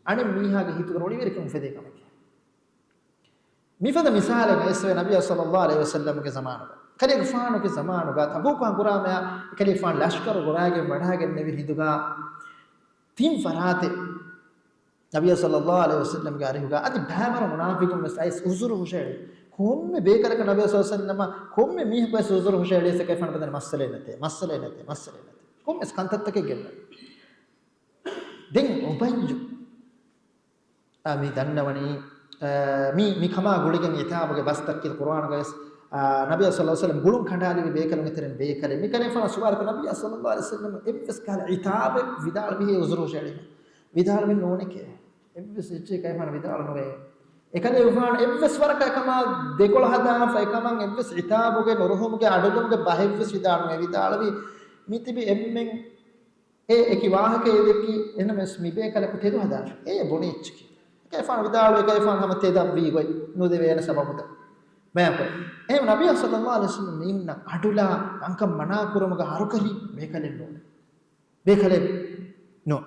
އަނެއް މީހާގެ ހިތުގަ ރޮޅިވެރިކަން އުފެދޭ ކަމެކޭ. މިފަދަ މިސާލެއް އައިސްވޭ ނަބިއްޔާ ޞައްލައްލާހު ޢަލައިހި ވަސައްލަމްގެ ޒަމާނުގަ. ކަލޭގެފާނުގެ ޒަމާނުގަ ތަބޫކު ހަނގުރާމަޔަށް ކަލޭގެފާނު ލަޝްކަރު ގޮވައިގެން ވަޑައިގެންނެވި ހިނދުގަ ތިން ފަރާތެއް ނަބިއްޔާ ޞައްލައްލާހު ޢަލައިހި ވަސައްލަމްގެ އަރިހުގަ އަދި ބައިވަރު މުނާފިޤުން ވެސް އައިސް ޢުޛުރު ހުށައެޅި. ކޮންމެ ބޭކަލަކަށް ނަބިއްޔާ ޞައްލައްލާހު ޢަލައިހި ވަސައްލަމަށް ކޮންމެ މީހަކު ވެސް ޢުޛުރު ހުށައެޅިއަސް އެކަލޭގެފާނު ބަދަން މައްސަލައެއް ނެތޭ، މައްސަލައެއް ނެތޭ، މައްސަލައެއް ނެތޭ. ކޮންމެސް ކަންތައްތަކެއް ގެންނަ. ދެން އުބައްޔު. އާ، މި ދަންނަވަނީ، އާ، މި، މި ކަމާ ގުޅިގެން ޢިތާބުގެ ބަސްތައް ކީރި ޤުރުއާނުގައި ވެސް، އާ، ނަބިއްޔާ ޞައްލައްލާހު ޢަލައިހި ވަސައްލަމް ގުޅުން ކަނޑާލެވި ބޭކަލުންގެ ތެރެއިން ބޭކަލެއް. މި ކަލޭގެފާނަށް ސުވާލުކޮށް ނަބިއްޔާ ޞައްލައްލާހު ޢަލައިހި ވަސައްލަމް އެއްވެސް ކަހަލަ ޢިތާބެއް ވިދާޅުވިހޭ ޢުޛުރު ހުށައެޅީމަ. ވިދާޅުވި ނޫނެކޭ. އެއްވެސް އެއްޗެއް ކަލޭގެފާނު ވިދާޅު ނުވޭ. އެކަލޭގެފާނު އެއްވެސް ވަރަކަށް އެކަމާ ދެކޮޅަށް ހަދާފަ، އެކަމަށް އެއްވެސް އިތާބުގެ ނުރުހުމުގެ އަޑުލުމުގެ ބަހެއްވެސް ވިދާޅު ނުވެ. ވިދާޅުވީ، މިތިބި އެންމެން އެ އެކި ވާހަކައެއް ދެއްކި، އެހެނަސް މި ބޭކަލަކު ތެދު ހަދާފި. އޭ ބުނި އެއްޗެކޭ. އެކަލޭގެފާނު ވިދާޅުވި، އެކަލޭގެފާނު ހަމަ ތެދަށްވީ ގޮތް ނުދެވޭނެ ސަބަބުތައް ބަޔާންކޮށް. އެހެން ނަބިއްޔާ ޞައްލައްލާހު ޢަލައިހި ވަސައްލަމް މީހުންނަށް އަޑުލާ ކަންކަން މަނާ ކުރުމުގަ ހަރުކަށި ބޭކަލެއް ނޫން. ބޭކަލެއް ނޫން.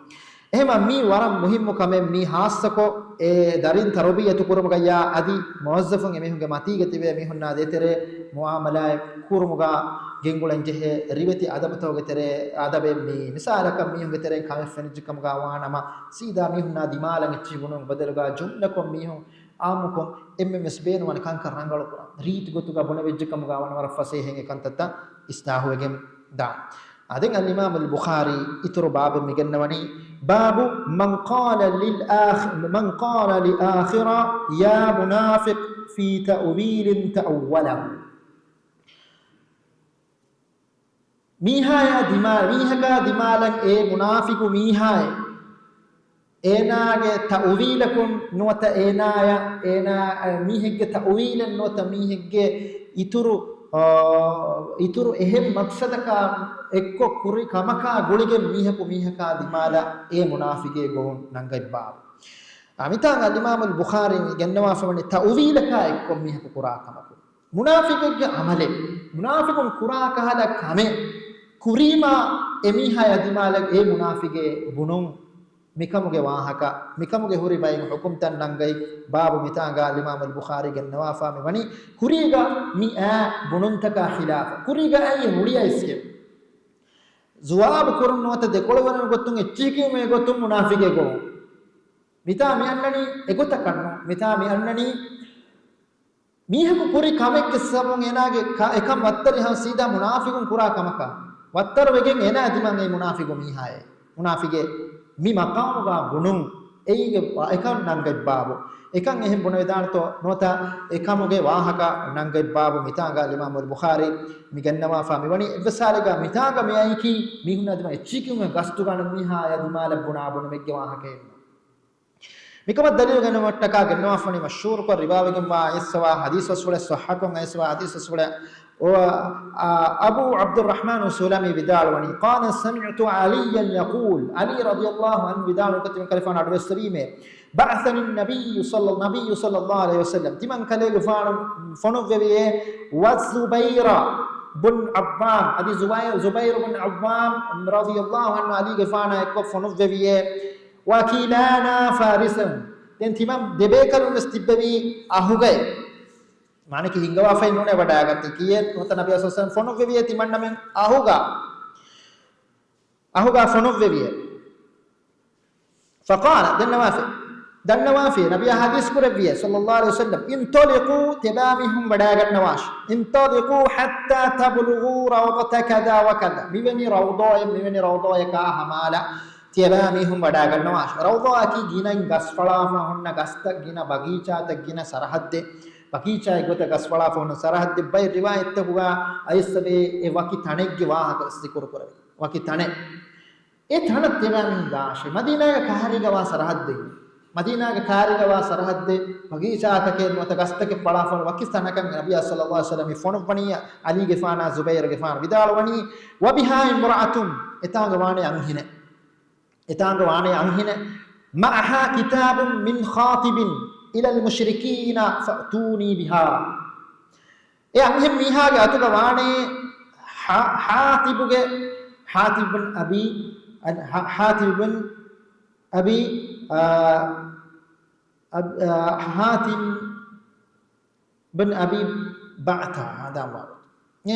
އެހެންވީމަ މީ ވަރަށް މުހިއްމު ކަމެއް. މީ ހާއްސަކޮށް އެ ދަރިން ތަރުބިއްޔަތު ކުރުމުގައްޔާ އަދި މުވައްޒަފުން އެމީހުންގެ މަތީގަ ތިބޭ މީހުންނާ ދޭތެރޭ މުޢާމަލާތް ކުރުމުގަ ގެންގުޅެން ޖެހޭ ރިވެތި އަދަބުތަކުގެ ތެރޭ އަދަބެއް މީ. މިސާލަކަށް މީހުންގެ ތެރެއިން ކަމެއް ފެނިއްޖެ ކަމުގަ ވާނަމަ، ސީދާ މީހުންނާ ދިމާލަށް އެއްޗިހި ބުނުމުގެ ބަދަލުގަ ޖުމްލަކޮށް މީހުން އާއްމުކޮށް އެންމެންވެސް ބޭނުންވާނެ ކަންކަން ރަނގަޅުކުރަން. ރީތި ގޮތުގަ ބުނެވިއްޖެ ކަމުގަ ވާނަމަ ވަރަށް ފަސޭހައިން އެ ކަންތައްތައް އިސްލާހުވެގެން ދާން. އާދެން އަލްއިމާމު އަލްބުޚާރީ އިތުރު ބާބެއް މިގެންނަވަނީ، باب من قال للآخ-، من قال لآخر يا منافق في تأويل تأوله. މީހާޔާ ދިމާ-، މީހަކާ ދިމާލަށް އޭ މުނާފިގު މީހާއޭ، އޭނާގެ ތައުވީލަކުން ނުވަތަ އޭނާޔަށް، އޭނާ، އަ، މީހެއްގެ ތައުވީލެއް ނުވަތަ މީހެއްގެ އިތުރު، އާ، އިތުރު އެހެން މަޤްޞަދަކާ އެއްކޮށް ކުރި ކަމަކާ ގުޅިގެން މީހަކު މީހަކާ ދިމާލަށް އޭ މުނާފިގޭ ގޮވުން ނަންގަތް ބާވަ. އަ، މިތާނގަ އަލްއިމާމު އަލްބުޚާރީ ގެންނަވާފަވަނީ ތައުވީލަކާ އެއްކޮށް މީހަކު ކުރާ ކަމަކު. މުނާފިގެއްގެ އަމަލެއް، މުނާފިގުން ކުރާ ކަހަލަ ކަމެއް ކުރީމާ އެ މީހާޔާ ދިމާލަށް އޭ މުނާފިގޭ ބުނުން، މިކަމުގެ ވާހަކަ، މިކަމުގެ ހުރި ބައިން ޙުކުމްތައް ނަންގަތް ބާބު. މިތާނގާ އަލްއިމާމު އަލްބުޚާރީ ގެންނަވާފާ މިވަނީ ކުރީގަ މި އާ ބުނުންތަކާ ޚިލާފަށް، ކުރީގަ އައި ހުޅިއައިސްގެން ޖަވާބު ކުރުން ނުވަތަ ދެކޮޅުވަރުން ގޮތުން އެއްޗިހި ކިޔުމޭ ގޮތުން މުނާފިގޭ ގޮވުން. މިތާ މި އަންނަނީ އެގޮތަކަށް ނޫން. މިތާ މި އަންނަނީ މީހަކު ކުރި ކަމެއްގެ ސަބަބުން އޭނާގެ ކަ-، އެކަން ވައްތަރި ހަމަ ސީދާ މުނާފިގުން ކުރާ ކަމަކާ ވައްތަރުވެގެން އޭނާ ދިމާން އެ މުނާފިގު މީހާއޭ، މުނާފިގޭ މި މަޤާމުގާ ބުނުން އެއީގެ ވާ-، އެކަން ނަންގަތް ބާބު. އެކަން އެހެން ބުނެވިދާނެތޯ ނުވަތަ އެކަމުގެ ވާހަކަ ނަންގަތް ބާބު. މިތާނގާ އަލްއިމާމު އަލްބުޚާރީ މި ގެންނަވާފާ މިވަނީ އެއްވެސް ހާލެއްގާ މިތާނގަ މި އައިކީ މީހުންނާ ދިމާ އެއްޗިހި ކިޔުމެއް ގަސްތުގަ މީހާޔާ ދިމާލަށް ބުނާ ބުނުމެއްގެ ވާހަކައެއް ނޫން. މިކަމަށް ދަލީލު ގެންނަވަން ވައްޓަކާ ގެންނަވާފަނީ މަޝްހޫރުކޮށް ރިވާވެގެންވާ އައިސްވާ ޙަދީޘް ވެސް ވުޅެ، ޞައްޙަކޮށް އައިސްވާ ޙަދީޘް ވެސް ވުޅެ، އަ، އަބޫ ޢަބްދުއްރަޙްމާނު ސުލަމީ ވިދާޅުވަނީ، قال سمعت عليا يقول، ޢަލީ ރަޟިޔަﷲ ޢަންހު ވިދާޅުކޮށް ތިމަން ކަލޭގެފާނު އަޑުއެއްސެވީމޭ، بعثني النبي صلى، النبي صلى الله عليه وسلم، ތިމަން ކަލޭގެފާނު ފޮނުއްވެވިއޭ، والزبير بن عوام، އަދި ޒުބައިރު، ޒުބައިރު ބިން ޢައްވާމް ރަޟިޔަﷲ ޢަންހު ޢަލީގެފާނާ އެއްކޮށް ފޮނުއްވެވިއޭ، وكلانا فارس، ދެން ތިމަން ދެބޭކަލުން ވެސް ތިއްބެވީ އަހުގައި. މާނައަކީ ހިންގަވާފައި ނޫނޭ ވަޑައިގަތީ. ކިއެއް ނުވަތަ ނަބިއްޔާ ޞައްލަﷲ ޢަލައިހި ވަސައްލަމް ފޮނުއްވެވިއޭ ތިމަންނަމެން އަހުގަ، އަހުގަ ފޮނުއްވެވިއޭ. فقال، ދެންނަވާފި، ދަންނަވާފި، ނަބިއްޔާ ޙަދީޘް ކުރެއްވިއޭ، صلى الله عليه وسلم، انطلقوا، ތިޔަބައިމީހުން ވަޑައިގަންނަވާށި. انطلقوا حتى تبلغوا روضة كذا وكذا. މިވެނި ރައުޟާއެއް، މިވެނި ރައުޟާއަކާ ހަމާލަށް ތިޔަބައިމީހުން ވަޑައިގަންނަވާށި. ރައުޟާއަކީ ގިނައިން ގަސްފަޅާފަ ހުންނަ ގަސްތައް، ގިނަ ބަގީޗާތައް، ގިނަ ސަރަޙައްދެއް، ބަގީޗާއެއް ގޮތަށް ގަސްފަޅާފަ ހުންނަ ސަރަޙައްދެއް. ބައެއް ރިވާޔަތްތަކުގަ އައިސްވޭ އެ ވަކި ތަނެއްގެ ވާހަކަ ވެސް ޛިކުރު ކުރެވޭ. ވަކި ތަނެއް. އެ ތަނަށް ތިޔަބައިމީހުން ދާށޭ. މަދީނާގެ ކައިރީގަވާ ސަރަޙައްދެއް. މަދީނާގެ ކައިރީގަވާ ސަރަޙައްދެއް، ބަގީޗާތަކެއް ނުވަތަ ގަސްތަކެއް ފަޅާފަ ހުންނަ ވަކި ތަނަކަށް ނަބިއްޔާ ޞައްލަﷲ ޢަލައިހި ވަސައްލަމް ފޮނުއްވަނީ ޢަލީގެފާނާ ޒުބައިރުގެފާނު ވިދާޅުވަނީ، وبها امرأة، އެތާނގަ ވާނޭ އަންހެނެއް. އެތާނގަ ވާނޭ އަންހެނެއް، معها كتاب من خاطب إلى المشركين فأتوني بها. އެ އަންހެން މީހާގެ އަތުގަ ވާނޭ ޙާ-، ޙާޠިބުގެ، ޙާޠިބު ބިން އަބީ، އަ، ޙާ-، ޙާޠިބު ބިން އަބީ، އާ، އަ، އާ، ޙާޠިބު ބިން އަބީ ބަޢްތާ ހަނދާންވާ ގޮތުން. އެ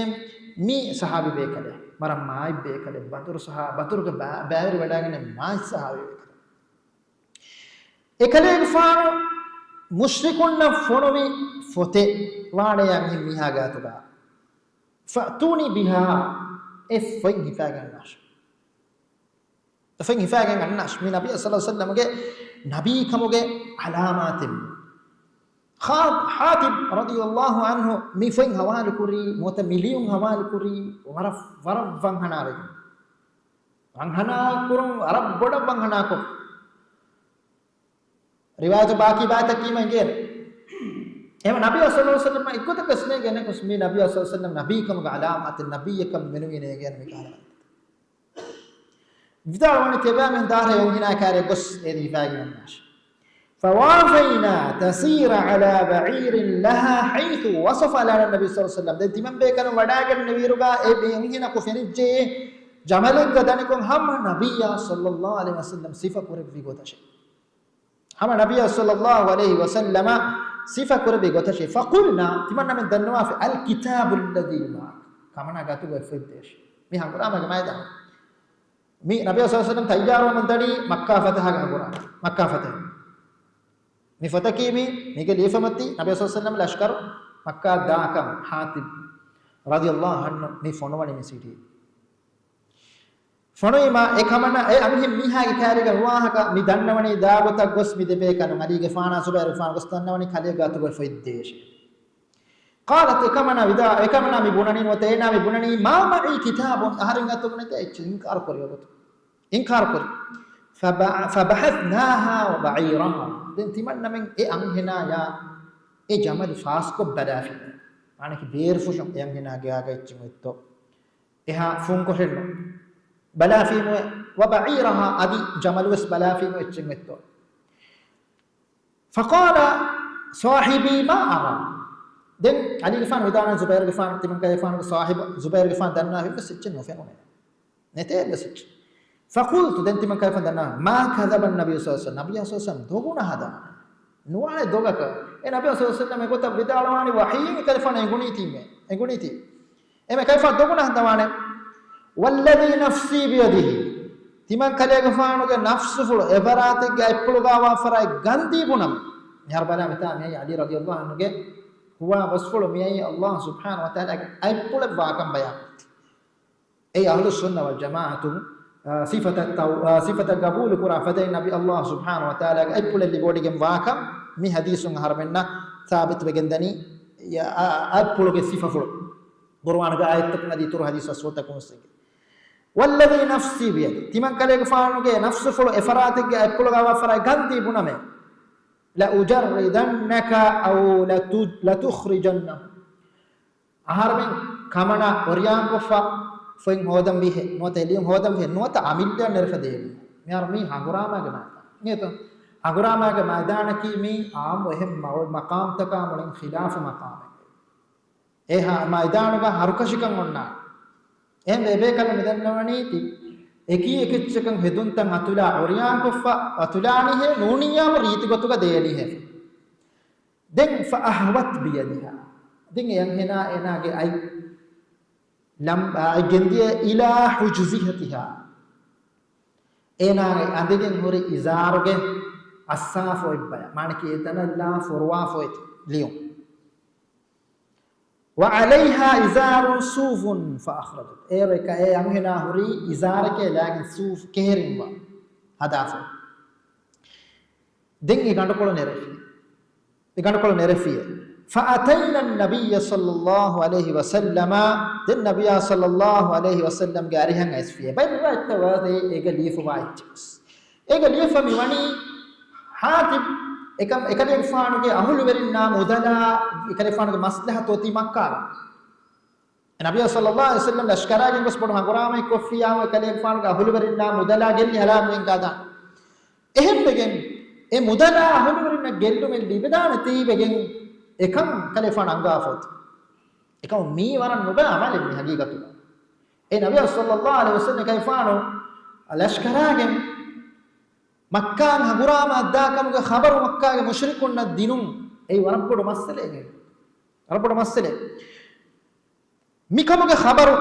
މީ ޞަޙާބީ ބޭކަލެއް، ވަރަށް މާތް ބޭކަލެއް، ބަދުރު ޞަޙާ-، ބަދުރުގެ ބަ-، ބައިވެރިވެވަޑައިގެންނެވި މާތް ޞަޙާބީ ބޭކަލެއް. އެކަލޭގެފާނު މުޝްރިކުންނަށް ފޮނުވި ފޮތެއް ވާނެ އަންހެން މީހާގެ އަތުގަ. فأتوني بها، އެ ފޮތް ހިފާގެން އަންނާށި. އެ ފޮތް ހިފާގެން އަންނާށި. މީ ނަބީ ޞައްލަﷲ ޢަލައިހި ވަސައްލަމްގެ ނަބީކަމުގެ ޢަލާމާތެއް. ޚާ-، ޙާޠިބް ރަޟިޔަﷲ ޢަންހު މި ފޮތް ހަވާލުކުރީ، ނުވަތަ މި ލިޔުން ހަވާލުކުރީ ވަރަށް، ވަރަށް ވަންހަނާވެގެން. ވަންހަނާ ކުރުން ވަރަށް ބޮޑަށް ވަންހަނާކޮށް. ރިވާޔަތު ބާކީ ބާތަކީމަ އިނގޭނެ. އެހެން ނަބިއްޔާ ޞައްލަﷲު ޢަލައިހި ވަސައްލަމަ އެއްގޮތަކަށް ވެސް ނޭނގެ ނަބީކަމުގެ ޢަލާމާތެއް، ނަބިއްޔަކަމުގެ މެނުވީ ނޭނގޭނެ މި ކަހަލަ ވަންތަ. ވިދާޅުވަނީ ތިޔަބައިމީހުން ދާށޭ އެއަންހެނާ ކާރިއަށް ގޮސް އޭ ހިފައިގެން އޮންނާށޭ. فوافينا تسير على بعير لها حيث وصف لنا النبي صلى الله عليه وسلم. ދެން ތިމަން ބޭކަލުން ވަޑާގެންނެވިއިރުގަ އެ އެންހެނަކު ފެނިއްޖެ ޖަމަލެއްގަ ދަނިކޮށް ހަމަ ނަބިއްޔާ ޞައްލަﷲު ޢަލައިހި ވަސައްލަމަ ސިފަ ކުރެއްވި ގޮތަށޭ. ހަމަ ނަބިއްޔާ ޞައްލަﷲު ޢަލައިހި ވަސައްލަމަ ސިފަ ކުރެއްވި ގޮތަށޭ. فقلنا، ތިމަންނަމެން ދަންނަވާފި، الكتاب الذي معك، ކަމަނާ ގާތުގަ އޮތް ފޮތް ދޭށޭ. މީ ހަނގުރާމައިގެ މައިދާން. މި ނަބިއްޔާ ޞައްލަﷲު ޢަލައިހި ވަސައްލަމަ ތައްޔާރުވަމުން ދަނީ މައްކާ ފަތަޙަގެ ހަނގުރާމަ. މައްކާ ފަތަޙު. މި ފޮތަކީ މި، މީގެ ލިޔެފަމަތީ ނަބިއްޔާ ޞައްލަﷲު ޢަލައިހި ވަސައްލަމަ ލަޝްކަރު މައްކާ ދާކަން ޙާޠިބް ރަޟިޔަﷲު ޢަންހު މި ފޮނުވަނީ މި ސިޓީ. ފޮނުވީމާ އެ ކަމަނާ އެ އަންހެން މީހާގެ ކާރިގަ ނުވާހަކަ މި ދަންނަވަނީ ދާގޮތަށް ގޮސް މި ދެބޭކަލުން ޢަލީގެފާނާ ޒުބައިރުގެފާނު ގޮސް ދަންނަވަނީ ކަލޭގެ ގާތުގަ އޮތް ފޮތް ދޭށޭ. قالت، އެކަމަނާ ވިދާ، އެކަމަނާ މި ބުނަނީ ނުވަތަ އޭނާ މި ބުނަނީ، ما معي كتاب، އަހަރެން ގާތުގަ ނެތޭ އެއްޗެއް، އިންކާރު ކުރި ވަގުތު. އިންކާރު ކުރި. فب-، فبحثناها وبعيرها. ދެން ތިމަންނަމެން އެ އަންހެނާޔާ އެ ޖަމަލު ފާސްކޮށް ބަލާފި. މާނަކީ ބޭރުފުށުން އެ އަންހެނާގެ ގާގަ އެއްޗެއް އޮތްތޯ. އެހާ ފުންކޮށެއްނު. ބަލާފީމުއެ، وبعيرها، އަދި ޖަމަލުވެސް ބަލާފީމު އެއްޗެއް އޮތްތޯ. فقال صاحبي ما أرى. ދެން ޢަލީގެފާނު ވިދާޅުވި ޒުބައިރުގެފާނު ތިމަންކަލޭގެފާނުގެ ސާހިބު ޒުބައިރުގެފާނު ދަންނަވާ އެއްވެސް އެއްޗެއް ނުފެނުނޭ. ނެތޭ އެއްވެސް އެއްޗެއް. فقلت، ދެން ތިމަންކަލޭގެފާނު ދަންނަވާ، ما كذب النبي صلى الله عليه وسلم، ނަބިއްޔާ ޞައްލަﷲު ޢަލައިހި ވަސައްލަމަ ދޮގު ނަހަދާނެ. ނުވާނެ ދޮގަކަށް. އެ ނަބިއްޔާ ޞައްލަﷲު ޢަލައިހި ވަސައްލަމަ އެގޮތަށް ވިދާޅުވާނީ ވަޙީއިން އެކަލޭފާނު އެނގުނީތީމޭ. އެނގުނީތީ. އެމެ ކަލޭފާނު ދޮގު ނަހަދާނެ. والذي نفسي بيده. ތިމަން ކަލޭގެފާނުގެ ނަފްސުފުޅު އެފަރާތެއްގެ އަތްޕުޅުގަ ވާ ފަރާތް ގަންދީ ބުނަމޭ. މިހާރު ބަލާ މިތާ މިއީ ޢަލީ ރަޟިޔަﷲު ޢަންހުގެ ހުވާ ވަސްފުޅު މިއީ ﷲ ސުބްޙާނަހޫ ވަތަޢާލާގެ އަތްޕުޅެއް ވާކަން ބަޔާން. އެއީ އަހްލުއްސުންނަ ވަލްޖަމާޢަތުން، އާ، ސިފަތައް ތައު-، އާ، ސިފަތައް ގަބޫލު ކުރާ ފަދައިން ނަބީ ﷲ ސުބްޙާނަހޫ ވަތަޢާލާގެ އަތްޕުޅެއް ލިބިވޮޑިގެން ވާކަން މި ޙަދީޘުން އަހަރުމެންނަށް ސާބިތުވެގެންދަނީ. އާ، އަތްޕުޅުގެ ސިފަފުޅު ޤުރުއާނުގެ އާޔަތްތަކުން އަދި އިތުރު ޙަދީޘް ރަސޫލްތަކުން ވެސް އެނގޭ. والذي نفسي بيده، ތިމަން ކަލޭގެފާނުގެ ނަފްސުފުޅު އެފަރާތެއްގެ އަތްޕުޅުގަ ވާ ފަރާތް ގަންދީ ބުނަމޭ. لأجردنك أو لت-، لتخرجنه. އަހަރެމެން ކަމަނާ އޮރިޔާންކޮށްފަ ފޮތް ހޯދަން ވީހޭ، ނުވަތަ އެ ލިޔުން ހޯދަން ވީހޭ، ނުވަތަ އަމިއްލައަށް ނެރެފަ ދޭނީ. މިހާރު މީ ހަނގުރާމާގެ މައިދާން. އިނގޭތޯ؟ ހަނގުރާމާގެ މައިދާނަކީ މީ އާއްމު އެހެން މަ-، މަޤާމްތަކާ މުޅިން ޚިލާފު މަޤާމެއް. އެހާ މައިދާނުގަ ހަރުކަށިކަން އޮންނާނެ. އެހެން އެބޭކަލުން މިދަންނަވަނީ ތި އެކީ އެކެއްޗަކަށް ހެދުންތައް އަތުލާ އޮރިޔާންކޮށްފަ އަތުލާނީހޭ ނޫނިއްޔާމު ރީތި ގޮތުގަ ދޭނީހޭ. ދެން فأهوت بيدها. ދެން އެ އަންހެނާ އޭނާގެ އަތް ލަމް-، އަތް ގެންދިޔަ إلى حجزيتها. އޭނާގެ އަނދެގެން ހުރި އިޒާރުގެ އައްސާފޮތް ބަޔަށް. މާނަކީ އެ ތަނަށްލާ ފޮރުވާފޮތް ލިޔުން. وعليها إزار صوف فأخرجت. އޭރު އެކަ އެ އަންހެނާ ހުރީ އިޒާރެކޭ ލާގެން ސޫފް ކެހެރިންވާ ހަދާފަ. ދެން އެ ގަނޑުކޮޅު ނެރެފި. އެ ގަނޑުކޮޅު ނެރެފިއޭ. فأتينا النبي صلى الله عليه وسلم. ދެން ނަބިއްޔާ ޞައްލަﷲު ޢަލައިހި ވަސައްލަމްގެ އަރިހަށް އައިސްފިއޭ. ބައެއް ރިވާޔަތްތައް ވާދޭ އޭގަ ލިޔެފަވާ އެއްޗެއް. އޭގަ ލިޔެފަ މިވަނީ ޙާޠިބް އެކަ-، އެކަލޭގެފާނުގެ އަހުލުވެރިންނާ މުދަލާ އެކަލޭގެފާނުގެ މަސްލަހަތު އޮތީ މައްކާގަ. ނަބިއްޔާ ޞައްލަﷲު ޢަލައިހި ވަސައްލަމް ލަޝްކަރާގެން ގޮސް ބޮޑު ހަނގުރާމައެއް ކޮށްފިއްޔާމު އެކަލޭގެފާނުގެ އަހުލުވެރިންނާ މުދަލާ ގެއްލި ހަލާކުވެގެން ކާދާނެ. އެހެންވެގެން އެ މުދަލާ އަހުލުވެރިންނަށް ގެއްލުމެއް ލިބިދާނެތީވެގެން އެކަން ކަލޭގެފާނު އަންގާފަ އޮތީ. އެކަމު މީ ވަރަށް ނުބައި ޢަމަލެއް މީ ހަގީގަތުގަ. އެ ނަބިއްޔާ ޞައްލަﷲު ޢަލައިހި ވަސައްލަމް ކަލޭގެފާނު ލަޝްކަރާގެން މައްކާއިން ހަނގުރާމައަށް ދާކަމުގެ ޚަބަރު މައްކާގެ މުޝްރިކުންނަށް ދިނުން އެއީ ވަރަށް ބޮޑު މައްސަލައެއް. ވަރަށް ބޮޑު މައްސަލައެއް. މިކަމުގެ ޚަބަރު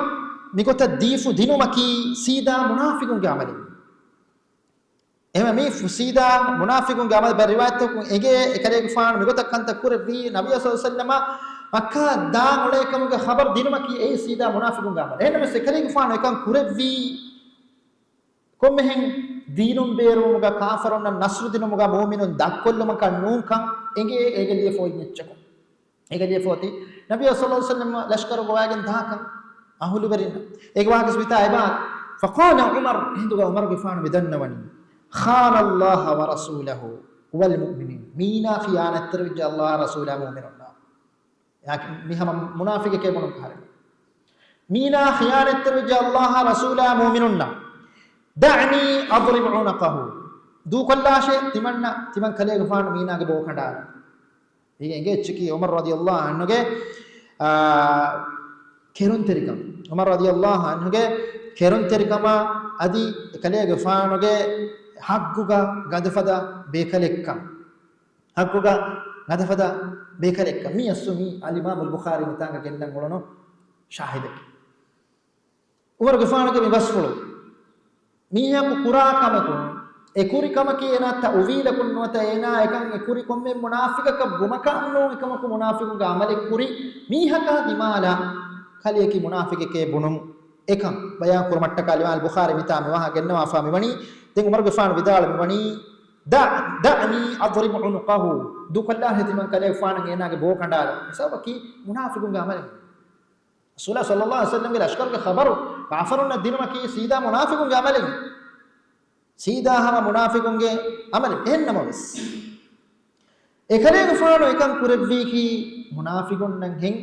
މިގޮތަށް ދީފު ދިނުމަކީ ސީދާ މުނާފިޤުންގެ ޢަމަލެއް. އެހެންވެ މީ ފު-، ސީދާ މުނާފިޤުންގެ ޢަމަލެއް. ބައެއް ރިވާޔަތްތަކުން އެނގޭ އެކަލޭގެފާނު މިގޮތަށް ކަންތައް ކުރެއްވީ ނަބިއްޔާ ޞައްލަﷲު ޢަލައިހި ވަސައްލަމަ މައްކާއަށް ދާން އުޅޭކަމުގެ ޚަބަރު ދިނުމަކީ އެއީ ސީދާ މުނާފިޤުންގެ ޢަމަލެއް. އެހެންނަމަވެސް އެކަލޭގެފާނު އެކަން ކުރެއްވީ ކޮންމެހެން ދީނުން ބޭރުވުމުގަ ކާފަރުންނަށް ނަޞްރު ދިނުމުގަ މުއުމިނުން ދަށްކޮށްލުމަކަށް ނޫންކަން އެނގޭ އޭގެ ލިޔެފަ އޮތް އެއްޗަކުން. އޭގެ ލިޔެފަ އޮތީ ނަބިއްޔާ ޞައްލަﷲު ޢަލައިހި ވަސައްލަމް ލަޝްކަރު ގޮވާގެން ދާކަން އަހުލުވެރިންނަށް. އޭގެ ވާހަކަ ވިތާ އެބާ. فقال عمر، ހިނދުގަ ޢުމަރުގެފާނު މިދަންނަވަނީ، خان الله ورسوله والمؤمنين. މީނާ ޚިޔާނަތްތެރިވެއްޖެ ﷲ އާ ރަސޫލާ މުއުމިނުންނާ. މި ހަމަ މުނާފިގެކޭ ބުނުން ކަހަލަ. މީނާ ޚިޔާނަތްތެރިވެއްޖެ ﷲ އާ ރަސޫލާ މުއުމިނުންނަށް. دعني أضرب عنقه. ދޫކޮށްލާށޭ ތިމަންނަ، ތިމަން ކަލޭގެފާނު މީނާގެ ބޯ ކަނޑާލަން. އޭގެ އެއްޗަކީ ޢުމަރު ރަޟިޔަﷲ ޢަންހުގެ، އާ، ކެރުންތެރިކަން. ޢުމަރު ރަޟިޔަﷲ ޢަންހުގެ ކެރުންތެރިކަމާ އަދި ކަލޭގެފާނުގެ ޙައްޤުގަ ގަދަފަދަ ބޭކަލެއްކަން. ޙައްޤުގަ ގަދަފަދަ ބޭކަލެއްކަން. މި އަސްލު މީ އަލްއިމާމު އަލްބުޚާރީ މިތާނގަ ގެންނަން އުޅުނު ޝާހިދަކީ. ޢުމަރުގެފާނުގެ މި ބަސްފުޅު، މީހަކު ކުރާ ކަމަކުން، އެ ކުރި ކަމަކީ އޭނާ ތައުވީލަކުން ނުވަތަ އޭނާ އެކަން އެ ކުރި ކޮންމެ މުނާފިގަކަށް ވުމަކަށް ނޫން، އެކަމަކު މުނާފިގުންގެ ޢަމަލެއް ކުރި މީހަކާ ދިމާލަށް ކަލެއަކީ މުނާފިގެކޭ ބުނުން އެކަން ބަޔާން ކުރުމަށްޓަކާ އަލްއިމާމު އަލްބުޚާރީ މިތާ މި ވާހަކަ ގެންނަވާފާ މިވަނީ. ދެން ޢުމަރުގެފާނު ވިދާޅު މިވަނީ، دع، دعني أضرب عنقه. ދޫކޮށްލާށޭ ތިމަން ކަލޭގެފާނަށް އޭނާގެ ބޯ ކަނޑާލަން. ސަބަބަކީ މުނާފިގުންގެ ޢަމަލެއް. ރަސޫލާ ޞައްލައްލާހު ޢަލައިހި ވަސައްލަމްގެ ލަޝްކަރުގެ ޚަބަރު ކާފަރުންނަށް ދިނުމަކީ ސީދާ މުނާފިގުންގެ ޢަމަލެއް. ސީދާ ހަމަ މުނާފިގުންގެ ޢަމަލެއް. އެހެންނަމަވެސް، އެކަލޭގެފާނު އެކަން ކުރެއްވީކީ މުނާފިގުންނަށް ހެން.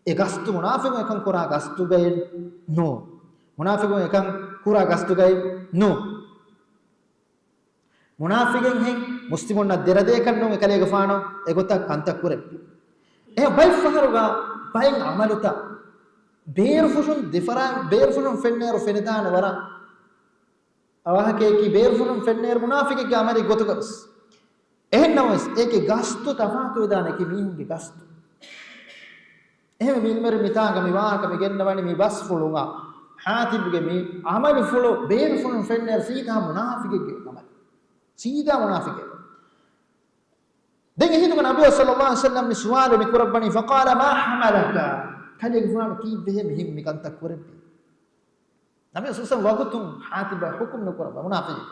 އެ ގަސްތު މުނާފިގުން އެކަން ކުރާ ގަސްތުގައެއް ނޫން. މުނާފިގުން އެކަން ކުރާ ގަސްތުގައެއް ނޫން. މުނާފިގެއްހެން މުސްލިމުންނަށް ދެރަދޭކަށް ނޫން އެކަލޭގެފާނު އެގޮތަށް ކަންތައް ކުރެއްވި. އެހެން ބައެއްފަހަރުގަ ބައެއް ޢަމަލުތައް ބޭރުފުށުން ދެފަރާ، ބޭރުފުށުން ފެންނައިރު ފެނިދާނެ ވަރަށް އަވަހަކައަކީ ބޭރުފުށުން ފެންނައިރު މުނާފިގެއްގެ ޢަމަލެއް ގޮތުގަވެސް. އެހެންނަމަވެސް، އޭގެ ގަސްތު ތަފާތުވެދާނެކީ މީހުންގެ ގަސްތު. އެހެންވެ، މި އިލްމުވެރިން މިތާނގަ މި ވާހަކަ މި ގެންނަވަނީ މި ބަސްފުޅުގަ ޙާތިބުގެ މި ޢަމަލުފުޅު ބޭރުފުޅުން ފެންނައިރު ސީދާ މުނާފިގެއްގެ ޢަމަލު. ސީދާ މުނާފިގެއް. ދެން އެހިނދުގަ ނަބީ ޞައްލައްލާހު ޢަލައިހި ވަސައްލަމް މި ސުވާލު މި ކުރައްވަނީ، فقال ما حملك؟ ކަލޭގެފާނު ކީއްވެހޭ މިހެން މި ކަންތައް ކުރެއްވީ؟ ނަބީ ޞައްލައްލާހު ވަގުތުން ޙާތިބަށް ޙުކުމް ނުކުރައްވާ މުނާފިގެއް.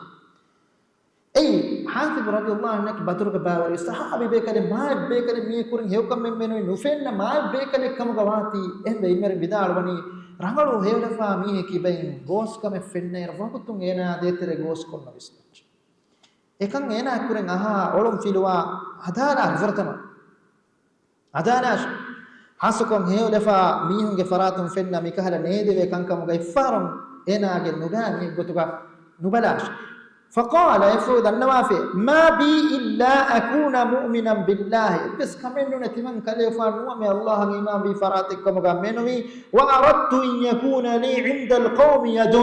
އެއީ ޙާތިބު ރަޟިޔަﷲ ޢަންހު ބަދުރުގެ ބައިވެރި ޞަޙާބީ ބޭކަލެއް، މާތް ބޭކަލެއް، މީ ކުރިން ހެޔޮކަމެއް މެނުވީ ނުފެންނަ މާތް ބޭކަލެއް ކަމުގަ ވާތީ. އެހެންވެ އިލްމުވެރިން ވިދާޅުވަނީ، ރަނގަޅު ހެޔޮލަފާ މީހަކީ ބައިން ގޯސްކަމެއް ފެންނައިރު ވަގުތުން އޭނާ ދޭތެރޭ ގޯސްކޮށް ނުވިސްނަން. އެކަން އޭނާ ކުރިން އަހާ އޮޅުން ފިލުވާ ހަދާލާ ފުރަތަމަ. ހަދާލާށި. ހާއްސަކޮށް ހެޔޮލަފާ މީހުންގެ ފަރާތުން ފެންނަ މިކަހަލަ ނޭދެވޭ ކަންކަމުގަ އެއްފަހަރުން އޭނާގެ ނުބައި މި ގޮތުގަ ނުބަލާށި. فقال، އެފުޅު ދަންނަވާފި، ما بي إلا أكون مؤمنا بالله. އެއްވެސް ކަމެއް ނޫނޭ ތިމަން ކަލޭފާނު ނުވަމެ ﷲ އަށް އީމާންވީ ފަރާތެއް ކަމުގަ މެނުވީ، وأردت أن يكون لي عند القوم يد.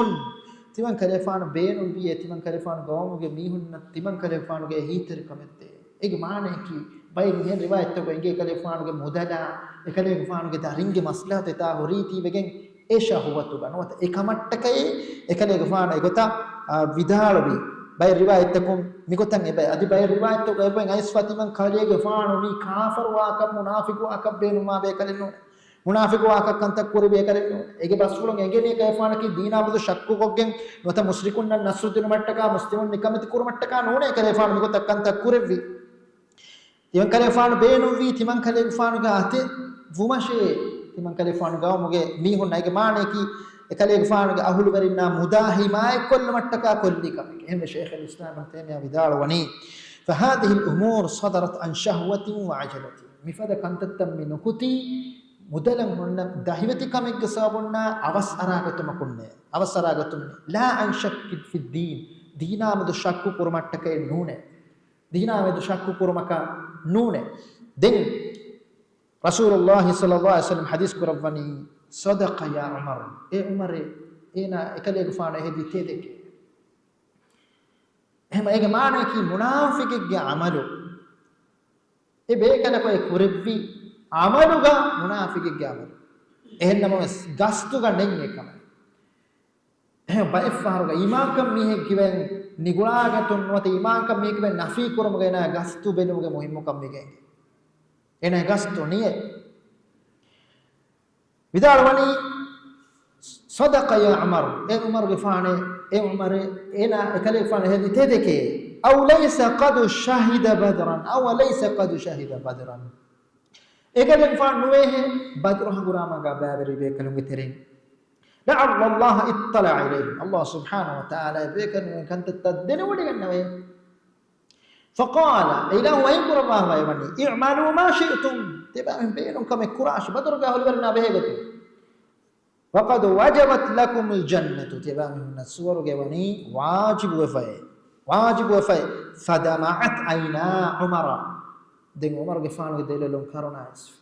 ތިމަން ކަލޭފާނު ބޭނުންވީ ތިމަން ކަލޭފާނު ގައުމުގެ މީހުންނަށް ތިމަން ކަލޭފާނުގެ އެހީތެރިކަމެއްދޭ. އޭގެ މާނަޔަކީ، ބައެއް މިހެން ރިވާޔަތްތަކުގަ އެނގޭ ކަލޭފާނުގެ މުދަލާ، އެކަލޭގެފާނުގެ ދަރިންގެ މަސްލަހަތު އެތާ ހުރީތީވެގެން އެ ޝަހުވަތުގަ ނުވަތަ އެ ކަމަށްޓަކައި އެކަލޭގެފާނު އެގޮތަށް، އާ، ވިދާޅުވީ. ބައެއް ރިވާޔަތްތަކުން މިގޮތަށް އެބައި. އަދި ބައެއް ރިވާޔަތްތަކުގަ އެބައި އައިސްފަ ތިމަން ކަލޭގެފާނު މީ ކާފަރުވާކަށް މުނާފިޤުވާކަށް ބޭނުންވާ ބޭކަލެއް ނޫނޭ. މުނާފިޤުވާކަށް ކަންތައް ކުރެއްވި އެކަލެއް ނޫނޭ. އޭގެ ބަސްފުޅުން އެނގެނީ ކަލޭފާނަކީ ދީނާ މެދު ޝައްކުކޮށްގެން ނުވަތަ މުޝްރިކުންނަށް ނަޞްރު ދިނުމަށްޓަކާ މުސްލިމުން ނިކަމެތި ކުރުމަށްޓަކާ ނޫނޭ ކަލޭފާނު މިގޮތަށް ކަންތައް ކުރެއްވީ. ތިމަން ކަލޭފާނު ބޭނުންވީ ތިމަން ކަލޭގެފާނުގެ އަތެއް ވުމަށޭ ތިމަން ކަލޭފާނު ގައުމުގެ މީހުންނަށް. އޭގެ މާނަޔަކީ އެކަލޭގެފާނުގެ އަހުލުވެރިންނާ މުދާ ހިމާޔަތްކޮށްލުމަށްޓަކާ ކޮށްލި ކަމެކޭ. އެހެންވެ ޝޭޚުލް އިސްލާމް އިބްނު ތައިމިއްޔާ ވިދާޅުވަނީ، فهذه الأمور صدرت عن شهوة وعجلة. މިފަދަ ކަންތައްތައް މި ނުކުތީ މުދަލަށް ހުންނަ ދަހިވެތި ކަމެއްގެ ސަބަބުންނާ އަވަސް އަރާގަތުމަކުންނޭ، އަވަސް އަރާގަތުމުންނޭ. لا عن شك في الدين، ދީނާ މެދު ޝައްކު ކުރުމަށްޓަކައެއް ނޫނޭ. ދީނާ މެދު ޝައްކު ކުރުމަކަށް ނޫނޭ. ދެން ރަސޫލުﷲ ޞައްލައްލާހު ޢަލައިހި ވަސައްލަމް ޙަދީޘް ކުރައްވަނީ، صدق يا عمر، އޭ ޢުމަރޭ، އޭނާ އެކަލޭގެފާނު އެހެދީ ތެދެކޭ. އެހެމަ އޭގެ މާނަޔަކީ މުނާފިޤެއްގެ ޢަމަލު. އެ ބޭކަލަކު އެ ކުރެއްވި ޢަމަލުގަ މުނާފިޤެއްގެ ޢަމަލު. އެހެންނަމަވެސް ގަސްތުގަ ނެތް އެކަމެއް. އެހެން ބައެއްފަހަރުގަ އީމާންކަން މީހެއް ކިބައިން ނިގުޅާގަތުން ނުވަތަ އީމާންކަން މީހެއް ކިބައިން ނަފީ ކުރުމުގަ އޭނާ ގަސްތު ބެލުމުގެ މުހިއްމުކަން މިގެން. އޭނާ ގަސްތު ނިޔެ. ވިދާޅުވަނީ، صدق يا عمر، އޭ ޢުމަރުގެފާނޭ، އޭ ޢުމަރޭ، އޭނާ އެކަލޭގެފާނު އެހެދީ ތެދެކޭ. أو ليس قد شهد بدرا، أو ليس قد شهد بدرا. އެކަލޭގެފާނު ނުވޭހޭ ބަދުރު ހަނގުރާމަގަ ބައިވެރި ބޭކަލުންގެ ތެރެއިން. لعل الله اطلع عليهم، ﷲ ސުބްޙާނަހޫ ވަތަޢާލާ އެ ބޭކަލުންގެ ކަންތައްތައް ދެނެވޮޑިގަންނަވައޭ. فقال، އިލާހު ވަޙީ ކުރައްވާފައިވަނީ، اعملوا ما شئتم، ތިޔަބައިމީހުން ބޭނުން ކަމެއް ކުރާށި، ބަދުރުގަ ހުޅުވަރުންނާ ބެހޭ ގޮތުން. فقد وجبت لكم الجنة، ތިޔަބައިމީހުންނަށް ސުވަރުގެ ވަނީ ވާޖިބުވެފައޭ. ވާޖިބުވެފައޭ. فدمعت عينا عمر، ދެން ޢުމަރުގެފާނުގެ ދެލޮލުން ކަރުނަ އައިސްފި.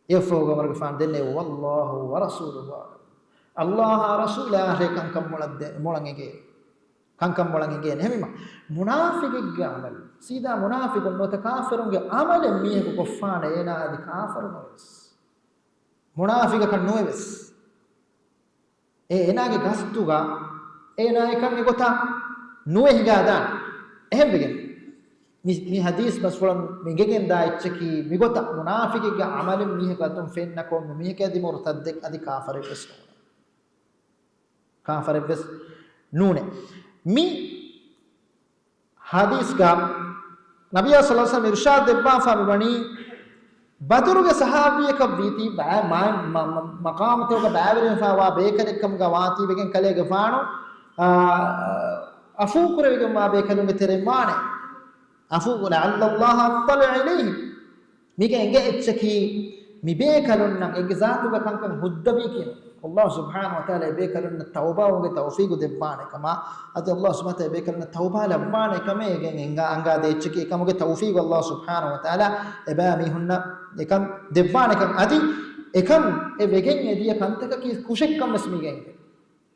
އެއަށްފަހު ޢުމަރުގެފާނު ދެންނެވި، والله ورسوله أعلم، ﷲ އާ ރަސޫލާ އަހަރެ ކަންކަން މޮޅަށް ދެ-، މޮޅަށް އެނގޭ. ކަންކަން މޮޅަށް އެނގޭނެ. އެހެންވީމަ، މުނާފިގެއްގެ ޢަމަލު، ސީދާ މުނާފިގުން ނުވަތަ ކާފިރުންގެ ޢަމަލެއް މީހަކު ކޮށްފާނެ، އޭނާ އަދި ކާފަރު ނުވެވެސް. މުނާފިގަކަށް ނުވެވެސް. އޭ އޭނާގެ ގަސްތުގަ އޭނާ އެކަން އެގޮތަށް ނުވެ ހިނގާދާނެ. އެހެންވެގެން މި، މި ޙަދީޘް ބަސްފުޅަށް މި އެނގިގެންދާ އެއްޗަކީ، މިގޮތަށް މުނާފިގެއްގެ ޢަމަލެއް މީހަކު އަތުން ފެންނަ ކޮންމެ މީހަކަށް އަދި މުރުތައްދެއް އަދި ކާފަރެއްވެސް ނޫން. ކާފަރެއްވެސް ނޫނޭ. މި ޙަދީޘްގަ ނަބިއްޔާ ޞައްލަﷲު ޢަލައިހި ވަސައްލަމަ އިރުޝާދު ދެއްވާފަ މިވަނީ، ބަދުރުގެ ޞަޙާބީއަކަށް ވީތީ ބައި-، މާ-، މަ-، މަ-، މަޤާމުތަކުގަ ބައިވެރިވެފައިވާ ބޭކަލެއްކަމުގަ ވާތީވެގެން ކަލޭގެފާނު، އާ، ޢަފޫ ކުރެވިގެންވާ ބޭކަލުންގެ ތެރެއިން ވާނެ. ޢަފޫ، لعل الله اطلع إليهم. މީގެ އެނގޭ އެއްޗަކީ، މި ބޭކަލުންނަށް އެއްގެ ޒާތުގަ ކަންކަން ހުއްދަވީ ކިޔަން. ﷲ ސުބްޙާނަހޫ ވަތަޢާލާ އެ ބޭކަލުންނަށް ތައުބާވުމުގެ ތައުފީގު ދެއްވާނެ ކަމަށް، އަދި ﷲ ސުބްޙާނަހޫ ވަތަޢާލާ އެ ބޭކަލުންނަށް ތައުބާ ލައްވާނެ ކަމޭގެން އެނގާ، އަނގާދޭ އެއްޗަކީ، އެކަމުގެ ތައުފީގު ﷲ ސުބްޙާނަހޫ ވަތަޢާލާ އެބައިމީހުންނަށް އެކަން ދެއްވާނެކަން. އަދި އެކަން އެ ވެގެން އެދިޔަ ކަންތަކަކީ ކުށެއްކަން ވެސް މީގެ އެނގޭ.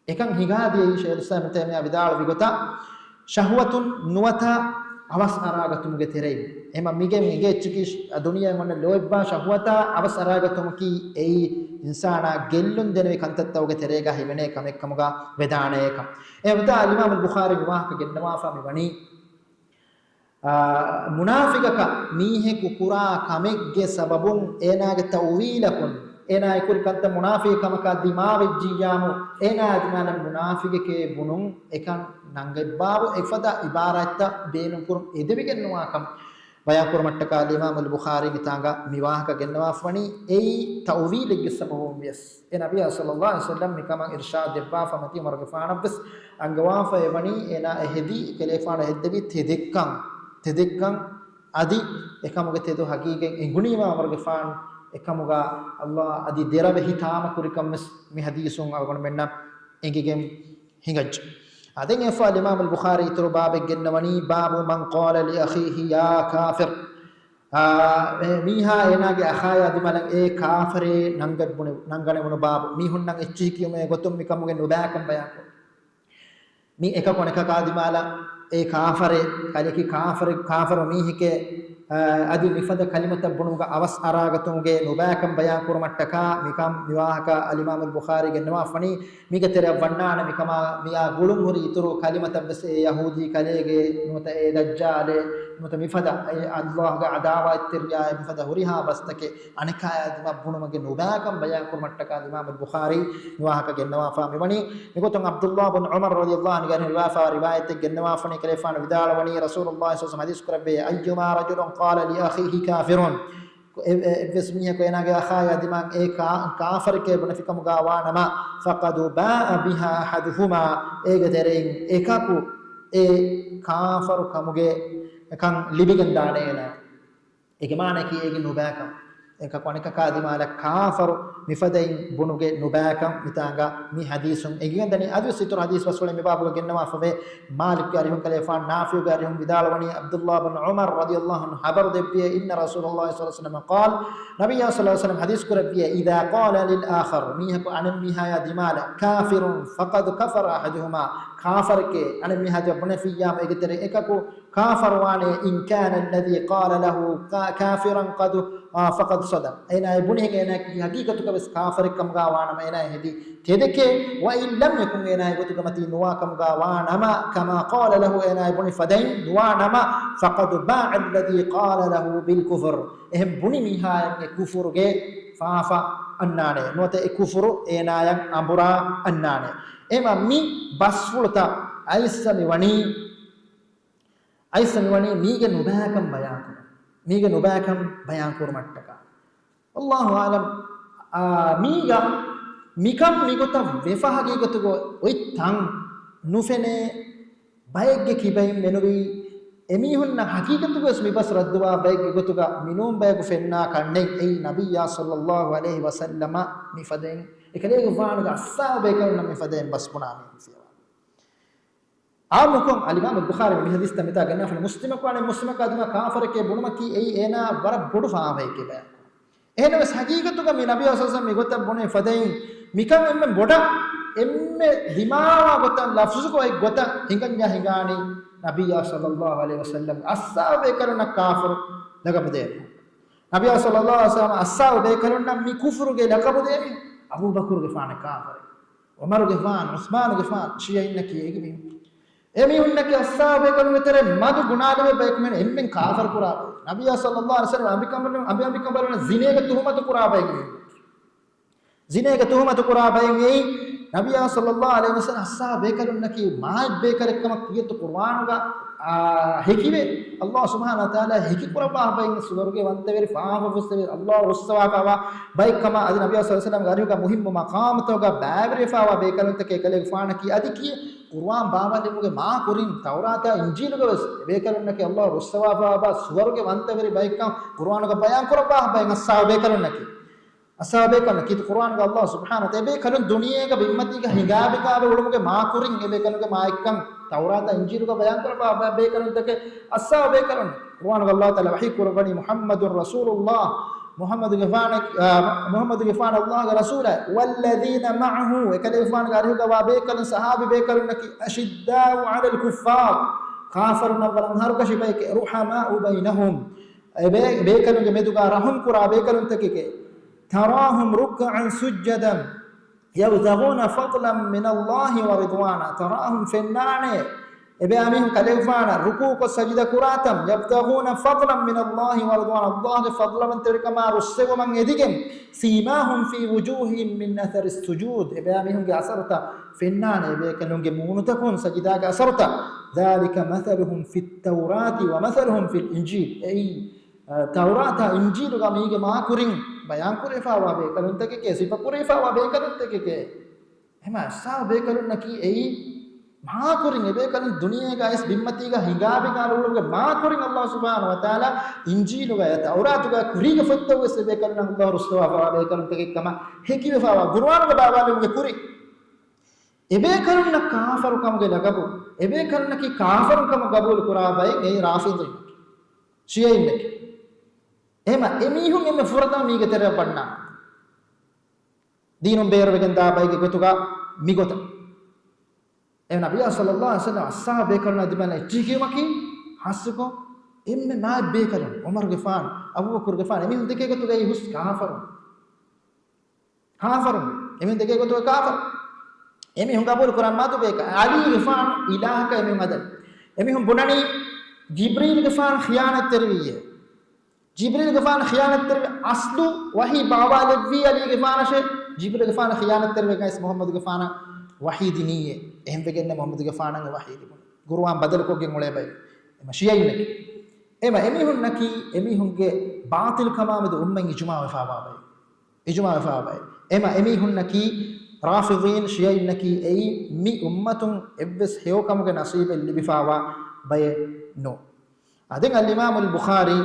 އެކަން ހިނގާދިޔައީ ޝައިޚުލް އިސްލާމް އިބްނު ތައިމިއްޔާ ވިދާޅުވި ގޮތަށް، ޝަހުވަތުން ނުވަތަ އަވަސް އަރާގަތުމުގެ ތެރެއިން. އެހެންވީމަ މީގެ އެނގޭ އެއްޗަކީ ދުނިޔެއަށް އޮންނަ ލޯތްބާ ޝަހުވަތާ އަވަސް އަރާގަތުމަކީ އެއީ އިންސާނާ ގެއްލުން ދެނެވި ކަންތައްތަކުގެ ތެރޭގަ ހިމެނޭ ކަމެއްކަމުގަ ވެދާނެ ކަން. އެ ވަގުތު އަލްއިމާމު ބުޚާރީ މި ވާހަކަ ގެންނަވާފަ މިވަނީ، އާ، މުނާފިގަކަށް މީހަކު ކުރާ ކަމެއްގެ ސަބަބުން އޭނާގެ ތައުވީލަކުން، އޭނާ އެ ކުރި ކަންތައް މުނާފިގެ ކަމަކާ ދިމާވެއްޖިއްޔާމު، އޭނާ ދިމާލަށް މުނާފިގެކޭ ބުނުން އެކަން ނަންގަތްބާވު އެފަދަ އިބާރާތްތައް ބޭނުންކުރުން އެދެވިގެންނުވާކަމަށް ބަޔާންކުރުމަށްޓަކާ އަލްއިމާމު އަލްބުޚާރީ މިތާނގަ މި ވާހަކަ ގެންނަވާފަވަނީ އެއީ ތައުވީލެއްގެ ސަބަބުން ވިޔަސް. އެ ނަބިއްޔާ ޞައްލަﷲު ޢަލައިހި ވަސައްލަމް މިކަމަށް އިރްޝާދު ދެއްވާފަ މަތީ ޢުމަރުގެފާނަށްވެސް އަންގަވާފަ އެވަނީ އޭނާ އެ ހެދީ ކަލޭފާނު ހެއްދެވީ ތެދެއްކަން، ތެދެއްކަން އަދި އެކަމުގެ ތެދު ހަގީގަތް އެނގުނީމާ ޢުމަރުގެފާނު އެކަމުގަ ﷲ އަދި ދެރަވެ ހިތާމަ ކުރިކަން ވެސް މި ޙަދީޘުން އަޅުގަނޑުމެންނަށް އެނގިގެން ހިނގައްޖެ. އާ، ދެން އެފަ އަލްއިމާމު އަލްބުޚާރީ އިތުރު ބާބެއް ގެންނަވަނީ، باب من قال لأخيه يا كافر. އާ، އެ މީހާ އޭނާގެ އަޚާޔާ ދިމާލަށް އޭ ކާފަރޭ ނަންގަ-، ބުނެ-، ނަންގަނެވުނު ބާބު. މީހުންނަށް އެއްޗިހި ކިޔުމޭ ގޮތުން މިކަމުގެ ނުބައިކަން ބަޔާންކުރުން. މި އެކަކު އަނެކަކާ ދިމާލަށް އޭ ކާފަރޭ، ކަލެކި ކާފަރެ-، ކާފަރު މީހެކޭ، އާ، އަދި މިފަދަ ކަލިމަތައް ބުނުމުގަ އަވަސް އަރާގަތުމުގެ ނުބައިކަން ބަޔާންކުރުމަށްޓަކާ މިކަން މިވާހަކަ އަލްއިމާމު އަލްބުޚާރީ ގެންނަވާފަނީ. މީގެ ތެރެއަށް ވަންނާނެ މިކަމާ މިއާ ގުޅުންހުރި އިތުރު ކަލިމަތައްވެސް އެ ޔަހޫދީ ކަލޭގެ ނުވަތަ އެ ދައްޖާލޭ ނުވަތަ މިފަދަ އެ ﷲގެ ޢަދާވާތްތެރިޔާ އެ މިފަދަ ހުރިހާ ބަސްތަކެއް އަނެކާޔާ ދިމާ ބުނުމުގެ ނުބައިކަން ބަޔާންކުރުމަށްޓަކާ އަލްއިމާމު އަލްބުޚާރީ މިވާހަކަ ގެންނަވާފާ މިވަނީ. މިގޮތުން ޢަބްދުﷲ ބިން ޢުމަރު ރަޟިޔަﷲު ޢަންހުގެ ރިވާޔަތް ގެންނަވާފަނީ ކަލޭފާނު ވިދާޅުވަނީ ރަސޫލުﷲ ޞައްލަﷲު ޢަލައިހި ވަސައްލަމަ ޙަދީޘް ކުރެއްވި، أيما رجل قال لأخيه كافر. އެ-، އެ-، އެއްވެސް މީހަކު އޭނާގެ އަޚާޔާ ދިމާއަށް އޭ ކާ-، ކާފަރެކޭ ބުނެފިކަމުގާ ވާނަމަ، فقد باء بها أحدهما، އޭގެ ތެރެއިން އެކަކު އެ ކާފަރު ކަމުގެ ކަން ލިބިގެންދާނެ އޭނާ. އޭގެ މާނައަކީ އޭގެ ނުބައިކަން. އެކަކު އަނެކަކާ ދިމާލަށް ކާފަރު މިފަދައިން ބުނުގެ ނުބައިކަން މިތާނގަ މި ޙަދީޘުން އެނގިގެންދަނީ. އަދިވެސް އިތުރު ޙަދީޘް ބަސްފުޅެއް މި ބާބުގަ ގެންނަވާފަވޭ. މާލިކްގެ އަރިހުން ކަލޭފާނު ނާފިޢުގެ އަރިހުން ވިދާޅުވަނީ، ޢަބްދުﷲ ބިން ޢުމަރު ރަޟިޔަﷲު ޢަންހު ޚަބަރު ދެއްވިއޭ، إن رسول الله صلى الله عليه وسلم قال، ނަބިއްޔާ ޞައްލަﷲު ޢަލައިހި ވަސައްލަމަ ޙަދީޘް ކުރެއްވިއޭ، إذا قال للآخر، މީހަކު އަނެއް މީހާޔާ ދިމާލަށް، كافر، فقد كفر أحدهما، ކާފަރެކޭ، އަނެއް މީހާ ދިމާ ބުނެފިއްޔާމު އޭގެ ތެރެއިން އެކަކު ކާފަރުވާނެ، إن كان الذي قال له كا-، كافرا قد، އާ، فقد صدق. އޭނާ އެ ބުނިހެން އޭނާ ހަގީގަތުގަ ވެސް ކާފަރެއް ކަމުގާ ވާނަމަ އޭނާ ހެދީ ތެދެކޭ، وإن لم يكن، އޭނާ އެގޮތުގަ މަތީ ނުވާ ކަމުގާ ވާނަމަ، كما قال له، އޭނާ އެ ބުނި ފަދައިން ނުވާނަމަ، فقد باع الذي قال له بالكفر. އެހެން ބުނި މީހާޔަށް އެ ކުފުރުގެ ފާފަ އަންނާނެ. ނުވަތަ އެ ކުފުރު އޭނާޔަށް އަނބުރާ އަންނާނެ. އެމަ މި ބަސްފުޅުތައް އައިސް މިވަނީ އައިސް މިވަނީ މީގެ ނުބައިކަން ބަޔާންކުރުން. މީގެ ނުބައިކަން ބަޔާންކުރުމަށްޓަކާ. ﷲ أعلم، އާ، މީގަ މިކަން މިގޮތަށް ވެފަ ހަގީގަތުގަ އޮތް ތަން ނުފެނޭ ބައެއްގެ ކިބައިން މެނުވީ އެމީހުންނަށް ޙަޤީޤަތުގަވެސް މިބަސް ރައްދުވާ ބައެއްގެ ގޮތުގަ މިނޫން ބަޔަކު ފެންނާކަށް ނެތް. އެއީ ނަބިއްޔާ ޞައްލައްލާހު ޢަލައިހި ވަސައްލަމަ މިފަދައިން، އެކަލޭގެފާނުގެ އައްސާބު ބޭކަލުންނަށް މިފަދައިން ބަސް ބުނާ މީހުން ފިޔަވާ. އާއްމުކޮށް އަލްއިމާމު ބުޚާރީ މި ޙަދީޘްތައް މިތާ ގެންނަވާފަ މުސްލިމަކު އަނެއް މުސްލިމަކާ ދިމާ ކާފަރެކޭ ބުނުމަކީ އެއީ އޭނާ ވަރަށް ބޮޑު ފާފައެކޭ ބަޔާން. އެހެންވެސް ޙަޤީޤަތުގަ މި ނަބިއްޔާ ޞައްލައްލާހު ޢަލައިހި ވަސައްލަމަ މި ގޮތަށް ބުނެ ފަދައިން މިކަން އެންމެ ބޮޑަށް އެންމެ ދިމާވާ ގޮތަށް ލަފްޒުކޮށް އޮތް ގޮތަށް ހިނގަންޏާ ހިނގާނީ ނަބިއްޔާ ޞައްލައްލާހު ޢަލައިހި ވަސައްލަމަ އައްސާބު ބޭކަލުންނަށް ކާފަރު ލަޤަބު ދޭ. ނަބިއްޔާ ޞައްލައްލާހު ޢަލައިހި ވަސައްލަމަ އައްސާބު ބޭކަލުންނަށް މި ކުފުރުގެ ލަޤަބު ދޭ. އަބޫބަކުރުގެފާނަށް ކާފަރެއް، ޢުމަރުގެފާނު، ޢުސްމާނުގެފާނު، ޝިޔަޢީންނަކީ އޭގެ މީހުން. އެމީހުންނަކީ އައްސާބު ބޭކަލުންގެ ތެރޭ މަދު ގުނާލެވޭ ބަޔަކު މިއަންނަނީ އެންމެން ކާފަރު ކުރާ ބައެއް. ނަބިއްޔާ ޞައްލައްލާހު ޢަލައިހި ވަސައްލަމަ އަނބިކަނބަލުން، އަނބި އަނބިކަނބަލުން ޒިނޭގެ ތުހުމަތު ކުރާ ބައެއް މީހުން. ޒިނޭގެ ތުހުމަތު ކުރާ ބައެއް އެއީ ނަބިއްޔާ ޞައްލައްލާހު ޢަލައިހި ވަސައްލަމަ އައްސާބު ބޭކަލުންނަކީ މާތް ބޭކަލެއްކަމަށް ކީރިތި ޤުރުއާނުގަ، އާ، ހެކިވޭ. ﷲ ސުބްޙާނަހޫ ވަތަޢާލާ ހެކި ކުރައްވާ ބައެއް ސުވަރުގެ ވަންތަވެރި ފާފަ ފުއްސެވި ﷲ ރުއްސަވާފަވާ ބައެއްކަމަށް އަދި ނަބިއްޔާ ޞައްލައްލާހު ޢަލައިހި ވަސައްލަމަ އަރިހުގަ މުހިއްމު މަޤާމުތަކުގަ ބައިވެރިވެފަވާ ބޭކަލުންތަކެއް ކަލޭގެފާނަކީ އަދި ކިޔޭ ޤުރުއާން ބާވާލުމުގެ މާކުރިން ތައުރާތާ އިންޖީލުގަވެސް އެބޭކަލުންނަކީ ﷲ ރުއްސަވާފަވާ ސުވަރުގެ ވަންތަވެރި ބައެއްކަން ޤުރުއާނުގަ ބަޔާން ކުރައްވާ ބައެއް އައްސާބު ބޭކަލުންނަކީ. އައްސާބު ބޭކަލުން ކީރިތި ޤުރުއާނުގަ ﷲ ސުބްޙާނަހޫ ވަތަޢާލާ އެބޭކަލުން ދުނިޔޭގަ ބިންމަތީގަ ހިނގާބިގާބެ އުޅުމުގެ މާކުރިން އެބޭކަލުންގެ މާތްކަން ތައުރާތާ އިންޖީލުގަ ބަޔާން ކުރައްވާ ބޭކަލުންތަކެއް އައްސާބު ބޭކަލުން. ޤުރުއާނުގަ ﷲ ތަޢާލާ ވަޙީ ކުރައްވަނީ މުޙައްމަދު ރަސޫލުﷲ، މުޙައްމަދުގެފާނަ، އާ، މުޙައްމަދުގެފާނު ﷲގެ ރަސޫލާ، ވައްލަޛީނަ މަޢަހު، އެކަލޭގެފާނުގެ އަރިހުގަ ވާ ބޭކަލުން ޞަޙާބީ ބޭކަލުންނަކީ، އަޝިއްދާއު ޢަލަލް ކުއްފާރް، ކާފަރުންނަށް ވަރަށް އަންހާރުކަށި ބައެކޭ، ރުޙަމާއު ބައިނަހުމް، އެބޭ، ބޭކަލުންގެ މެދުގަ ރަޙުމް ކުރާ ބޭކަލުންތަކެކޭ. تراهم ركعا سجدا يبتغون فضلا من الله ورضوانا. تراهم ފެންނާނެ، އެބައިމީހުން ކަލޭގެފާނަށް ރުކޫޢުކޮށް ސަޖިދަ ކުރާތަން، يبتغون فضلا من الله ورضوانا، ﷲގެ ފަޟްލުވަންތަވެރިކަމާ ރުއްސެވުމަށް އެދިގެން، سيماهم في وجوههم من أثر السجود، އެބައިމީހުންގެ އަސަރުތައް ފެންނާނެ، އެބޭކަލުންގެ މޫނުތަކުން ސަޖިދާގެ އަސަރުތައް. ذلك مثلهم في التوراة ومثلهم في الإنجيل. އެއީ އަ، ތައުރާތާ އިންޖީލުގަ މީގެ މާކުރިން ބަޔާންކުރެވިފައިވާ ބޭކަލުންތަކެކޭ، ސިފަކުރެވިފައިވާ ބޭކަލުންތަކެކޭ. އެހެންވީމަ އައްސާބު ބޭކަލުންނަކީ އެއީ މާކުރިން އެބޭކަލުން ދުނިޔޭގައިސް ބިންމަތީގަ ހިނގާބިގާ އުޅުމުގެ މާކުރިން ﷲ ސުބްޙާނަހޫ ވަތަޢާލާ އިންޖީލުގައި ތައުރާތުގަ ކުރީގެ ފޮތްތަކުގައިސް އެބޭކަލުންނަށް ﷲ ރުއްސަވާފައިވާ ބޭކަލުންތަކެއްކަމަށް ހެކިވެފައިވާ ޤުރުއާނުގަ ބާވާލުމުގެ ކުރިން. އެބޭކަލުންނަށް ކާފަރުކަމުގެ ލަޤަބު، އެބޭކަލުންނަކީ ކާފަރުކަމަށް ގަބޫލު ކުރާ ބައެއް އެއީ ރާފިޟީންނަކީ، ޝިޔަޢީންނަކީ. އެހެންވީމަ އެމީހުން އެންމެ ފުރަތަމަ މީގެ ތެރެއަށް ވަންނާނެ. ދީނުން ބޭރުވެގެން ދާ ބައެއްގެ ގޮތުގަ މިގޮތަށް. އެ ނަބިއްޔާ ޞައްލައްލާހު ޢަލައިހި ވަސައްލަމަ އައްސާބު ބޭކަލުންނާ ދިމާލަށް އެއްޗިހި ކިޔުމަކީ ހާއްސަކޮށް އެންމެ މާތް ބޭކަލުން، ޢުމަރުގެފާނު، އަބޫބަކުރުގެފާނު، އެމީހުން ދެކޭ ގޮތުގައި ހުސް ކާފަރުން. ކާފަރުން. އެމީހުން ދެކޭ ގޮތުގަ ކާފަރު. އެމީހުން ގަބޫލު ކުރަން މަދު ބޭކަލުން. ޢަލީގެފާނު އިލާހަކަށް އެމީހުން ހަދަނީ. އެމީހުން ބުނަނީ ޖިބްރީލްގެފާނު ޚިޔާނަތްތެރިވިއޭ. ޖިބްރީލްގެފާނު ޚިޔާނަތްތެރިވި އަސްލު ވަޙީ ބާވާލެއްވީ ޢަލީގެފާނަށޭ. ޖިބްރީލްގެފާނު ޚިޔާނަތްތެރިވެގަތް މުޙައްމަދުގެފާނަށް ވަޙީ ދިނީއޭ. އެހެންވެގެންނޭ މުޙައްމަދުގެފާނަށް ވަޙީ ލިބުނީ. ޤުރުއާން ބަދަލުކޮށްގެން އުޅޭ ބައެއް. އެމީހުންނަކީ، އެމީހުންގެ ބާޠިލްކަމާމެދު އުއްމަތް އިޖުމާޢުވެފައިވާ ބައެއް. އިޖުމާޢުވެފައިވާ ބައެއް. އެމަ އެމީހުންނަކީ ރާފިޟީން ޝިޔަޢީންނަކީ އެއީ މި އުއްމަތުން އެއްވެސް ހެޔޮކަމުގެ ނަސީބެއް ލިބިފައިވާ ބައެއް ނޫން. އާ، ދެން އަލްއިމާމުލް ބުޚާރީ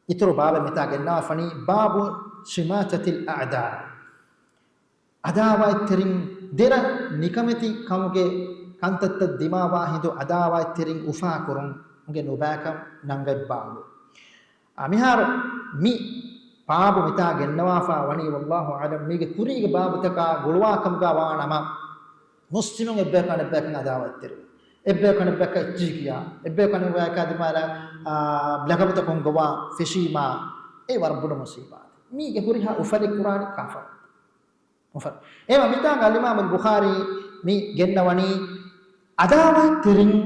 އިތުރު ބާބެއް މިތާ ގެންނަވާފަނީ، باب شماتة الأعداء. ޢަދާވާތްތެރިން ދެރަ ނިކަމެތި ކަމުގެ ކަންތައްތައް ދިމާވާ ހިނދު ޢަދާވާތްތެރިން އުފާކުރުމުގެ ނުބައިކަން ނަންގަތް ބާބު. އަ، މިހާރު މި ބާބު މިތާ ގެންނަވާފަ ވަނީ، ވައްލާހު އަޢުލަމް، މީގެ ކުރީގެ ބާބުތަކާ ގުޅުވާކަމުގަ ވާނަމަ، މުސްލިމުން އެއްބަޔަކު އަނެއްބަޔަކަށް އަދާވާތްތެރިވުން، އެއްބަޔަކު އަނެއްބަޔަކަށް އެއްޗިހި ކިޔާ، އެއްބަޔަކު އަނެއްބަޔަކާ ދިމާލަށް، އާ، ލަޤަބުތަކުން ގޮވާ ފެށީމާ، އެ ވަރަށް ބޮޑު މުޞީބާތެއް. މީގެ ހުރިހާ އުފަލެއް ކުރާނީ ކާފަރު. އެމަ މިތާގަ އަލްއިމާމުލް ބުޚާރީ މި ގެންނަވަނީ، ޢަދާވާތްތެރިން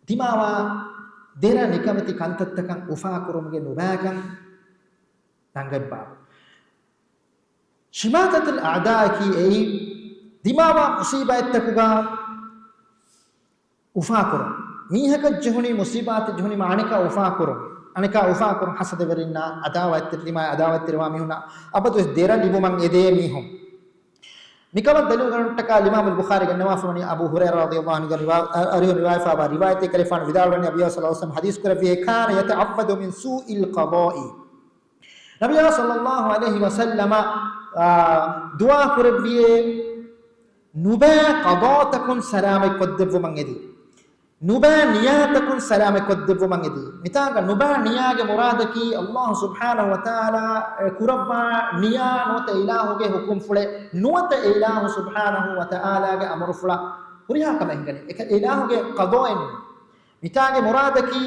ދިމާވާ ދެރަ ނިކަމެތި ކަންތައްތަކަށް އުފާކުރުމުގެ ނުބައިކަން ނަންގަތް ބާބު. ޝިމާތަތުލް އަޢްދާއަކީ އެއީ ދިމާވާ މުޞީބާތްތަކުގަ އުފާކުރުން. މީހަކަށް ޖެހުނީ މުޞީބާތެއް ޖެހުނީމަ އަނެކާ އުފާކުރުން. އަނެކާ އުފާކުރުން، ޙަސަދަވެރިންނާ ޢަދާވާތްތެރި، ދިމާވާ ޢަދާވާތްތެރިވާ މީހުންނާ އަބަދުވެސް ދެރަ ލިބުމަށް އެދޭ މީހުން. މިކަމަށް ދަލީލު ގަންނަންޓަކާ އިމާމުލް ބުޚާރީ ގަންނަވާފަވަނީ އަބޫ ހުރައިރާ ރަޟިޔަﷲ ޢަންހުގެ ރިވާ-، އަރިހުން ރިވާޔަތްވާ ރިވާޔަތެއް. ކަލޭފާނު ވިދާޅުވަނީ ނަބިއްޔާ ޞައްލަﷲ ޢަލައިހި ވަސައްލަމަ ޙަދީޘް ކުރެއްވިއޭ، كان يتعوذ من سوء القضاء. ނަބިއްޔާ ޞައްލަﷲ ޢަލައިހި ވަސައްލަމަ، އާ، ދުޢާ ކުރެއްވިއޭ، ނުބައި ޤަޟާތަކުން ސަލާމަތް ކޮށްދެއްވުމަށް އެދި. ނުބައި ނިޔާތަކުން ސަލާމަތް ކޮށްދެއްވުމަށް އެދި. މިތާނގަ ނުބައި ނިޔާގެ މުރާދަކީ ﷲ ސުބްޙާނަހޫ ވަތަޢާލާ ކުރައްވާ ނިޔާ ނުވަތަ އިލާހުގެ ޙުކުމްފުޅެއް ނުވަތަ އެ އިލާހު ސުބްޙާނަހޫ ވަތަޢާލާގެ އަމުރުފުޅަށް ހުރިހާ ކަމެއް ހިނގަނީ. އެ އިލާހުގެ ޤަޟާއެއް ނޫން. މިތާގެ މުރާދަކީ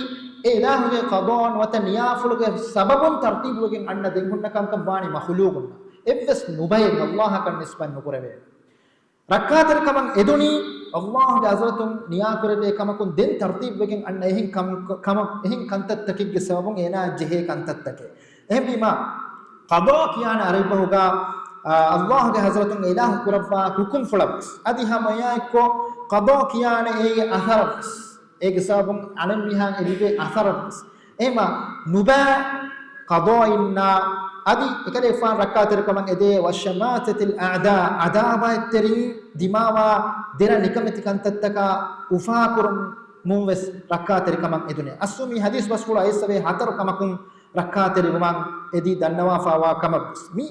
އެ އިލާހުގެ ޤަޟާ ނުވަތަ ނިޔާފުޅުގެ ސަބަބުން ތަރުތީބުވެގެން އަންނަ ދެން ހުންނަ ކަންކަން ވާނީ މަޚުލޫޤުންނަށް. އެއްވެސް ނުބައެއް ﷲއަކަށް ނިސްބަތް ނުކުރެވޭ. ރައްކާތެރިކަމަށް އެދުނީ ﷲގެ ޙަޟްރަތުން ނިޔާކުރެވޭ ކަމަކުން ދެން ތަރުތީބުވެގެން އަންނަ އެހެން ކަމް-، ކަމަށް، އެހެން ކަންތައްތަކެއްގެ ސަބަބުން އޭނާއަށް ޖެހޭ ކަންތައްތަކެއް. އެހެންވީމަ، ޤަޟާ ކިޔާނެ ޢަރަބި ބަހުގަ، އާ، ﷲގެ ޙަޟްރަތުން އިލާހު ކުރައްވާ ޙުކުމްފުޅަށް ވެސް. އަދި ހަމަ އެއާއެއްކޮށް، ޤަޟާ ކިޔާނެ އޭގެ އަސަރަށް ވެސް. އޭގެ ސަބަބުން އަނެއްމީހާއަށް އެ ލިބޭ އަސަރަށް ވެސް. އެހެމަ ނުބައި ޤަޟާއިންނާ އަދި އެކަލޭފާން ރައްކާތެރިކަމަށް އެދޭ، وشماتة الأعداء، ޢަދާވާތްތެރިން ދިމާވާ ދެރަ ނިކަމެތި ކަންތައްތަކާ އުފާކުރުމުން ވެސް ރައްކާތެރިކަމަށް އެދުނޭ. އަސްލު މި ޙަދީޘް ބަސްފުޅު އައިސްފަވޭ ހަތަރު ކަމަކުން ރައްކާތެރިވުމަށް އެދި ދަންނަވާފާވާ ކަމަށް ވެސް. މި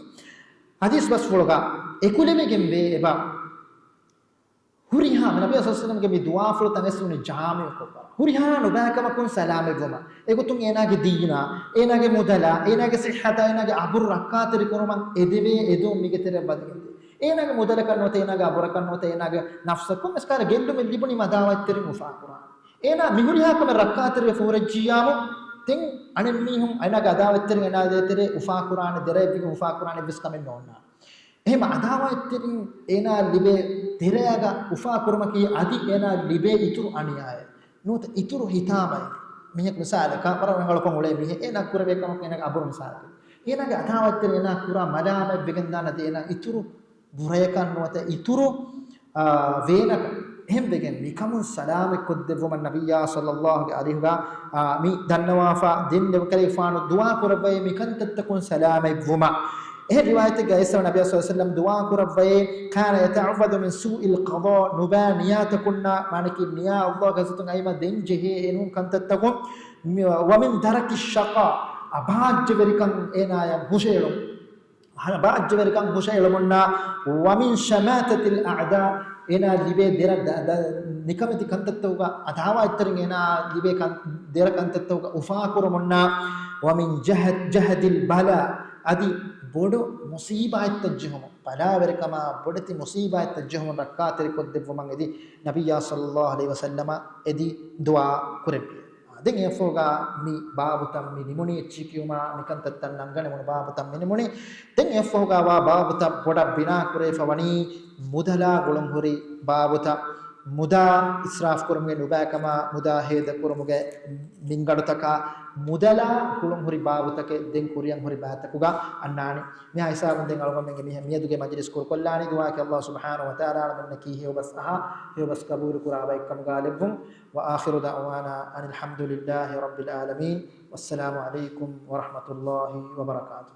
ޙަދީޘް ބަސްފުޅުގަ އެކުލެވިގެން ވޭ އެބަ ހުރިހާ، މި ނަބީ ޞައްލަﷲ ޢަލައިހި ވަސައްލަމްގެ މި ދުޢާފުޅުތައް ވެސް ނޫނީ ޖާމިޢުކޮށްފަ. ހުރިހާ ނުބައިކަމަކުން ސަލާމަތްވުމަށް. އެގޮތުން އޭނާގެ ދީނާ، އޭނާގެ މުދަލާ، އޭނާގެ ޞިއްޙަތާ، އޭނާގެ އަބުރު ރައްކާތެރިކުރުމަށް އެދެވޭ އެދުން މީގެ ތެރެއަށް ވަދެގެންދޭ. އޭނާގެ މުދަލަކަށް ނުވަތަ އޭނާގެ އަބުރަކަށް ނުވަތަ އޭނާގެ ނަފްސަކުން ވެސް ކާރަ ގެއްލުމެއް ލިބުނީމަ ޢަދާވާތްތެރިން އުފާކުރާނެ. އޭނާ މި ހުރިހާ ކަމެއް ރައްކާތެރިވެފަ ހުރެއްޖިއްޔާމު، ދެން އަނެއްމީހުން އޭނާގެ ޢަދާވާތްތެރިން އޭނާ ދޭތެރޭ އުފާކުރާނެ، ދެރައެއްވިގެން އުފާކުރާނެ އެއްވެސް ކަމެއް ނޯންނާނެ. އެހެމަ ޢަދާވާތްތެރިން އޭނާ ލިބޭ ދެރައިގަ އުފާކުރުމަކީ އަދި އޭނާ ލިބޭ އިތުރު އަނިޔާއެއް ނުވަތަ އިތުރު ހިތާމައެއް. މީހަކު މިސާލަކަށް ވަރަށް ރަނގަޅުކޮށް އުޅޭ މީހެއް އޭނާ ކުރެވޭ ކަމަކު އޭނާގެ އަބުރު މިސާލަކަށް. އޭނާގެ ޢަދާވާތްތެރިން އޭނާ ކުރާ މަލާމަތްވެގެންދާނެ އަދި އޭނާ އިތުރު ބުރަޔަކަށް ނުވަތަ އިތުރު، އާ، ވޭނަކަށް. އެހެންވެގެން މިކަމުން ސަލާމަތް ކޮށްދެއްވުމަށް ނަބިއްޔާ ޞައްލަﷲ ޢަލައިހި ވަސައްލަމް މި ދަންނަވާފަ ދެން ކަލޭފާނު ދުޢާ ކުރައްވައޭ މިކަންތައްތަކުން ސަލާމަތްވުމަށް. އެހެން ރިވާޔަތެއްގަ އައިސްފަ ނަބިއްޔާ ޞައްލަﷲ ޢަލައިހި ވަސައްލަމް ދުޢާ ކުރައްވައޭ، كان يتعوذ من سوء القضاء، ނުބައި ނިޔާތަކުންނާ، މާނަކީ ނިޔާ ﷲގެ ޙަޟްރަތުން އައީމަ ދެން ޖެހޭ އެނޫން ކަންތައްތަކުން، މި، ومن درك الشقاء، އަބާއްޖަވެރިކަން އޭނާޔަށް ހުށައެޅުން. ބާއްޖަވެރިކަން ހުށައެޅުމުންނާ، ومن شماتة الأعداء، އޭނާ ލިބޭ ދެރަ ދަ-، ދަ-، ނިކަމެތި ކަންތައްތަކުގަ، ޢަދާވާތްތެރިން އޭނާ ލިބޭ ކަން-، ދެރަ ކަންތައްތަކުގަ އުފާކުރުމުންނާ، ومن جهد، جهد البلاء، އަދި ބޮޑު މުޞީބާތްތައް ޖެހުމުން، ބަލާވެރިކަމާ ބޮޑެތި މުޞީބާތްތައް ޖެހުމުން ރައްކާތެރިކޮށްދެއްވުމަށް އެދި، ނަބިއްޔާ ޞައްލަﷲ ޢަލައިހި ވަސައްލަމަށް އެދި ދުޢާ ކުރެއްވި. ދެން އެއަށްފަހުގަ މި ބާބުތައް މި ނިމުނީ އެއްޗިހި ކިޔުމާ، މިކަންތައްތައް ނަންގަނެވުނު ބާބުތައް މި ނިމުނީ. ދެން އެއަށްފަހުގަވާ ބާބުތައް ބޮޑަށް ބިނާކުރެވިފަ ވަނީ މުދަލާ ގުޅުންހުރި ބާބުތައް. މުދާ އިސްރާފް ކުރުމުގެ ނުބައިކަމާ، މުދާ ހޭދަކުރުމުގެ މިންގަނޑުތަކާ، މުދަލާ ގުޅުންހުރި ބާބުތަކެއް ދެން ކުރިއަށް ހުރި ބައިތަކުގަ އަންނާނީ. މިހާ ހިސާބުން ދެން އަޅުގަނޑުމެންގެ މި-، މިއަދުގެ މަޖިލިސް ކުރުކޮށްލާނީ. ދުޢާއަކީ ﷲ ސުބްޙާނަހޫ ވަތަޢާލާ އަޅުގަނޑަކީ ހެޔޮބަސް އަހާ، ހެޔޮބަސް ޤަބޫލުކުރާ ބައެއްކަމުގަ ލެއްވުން. وآخر دعوانا أن الحمد لله رب العالمين. والسلام عليكم ورحمة الله وبركاته.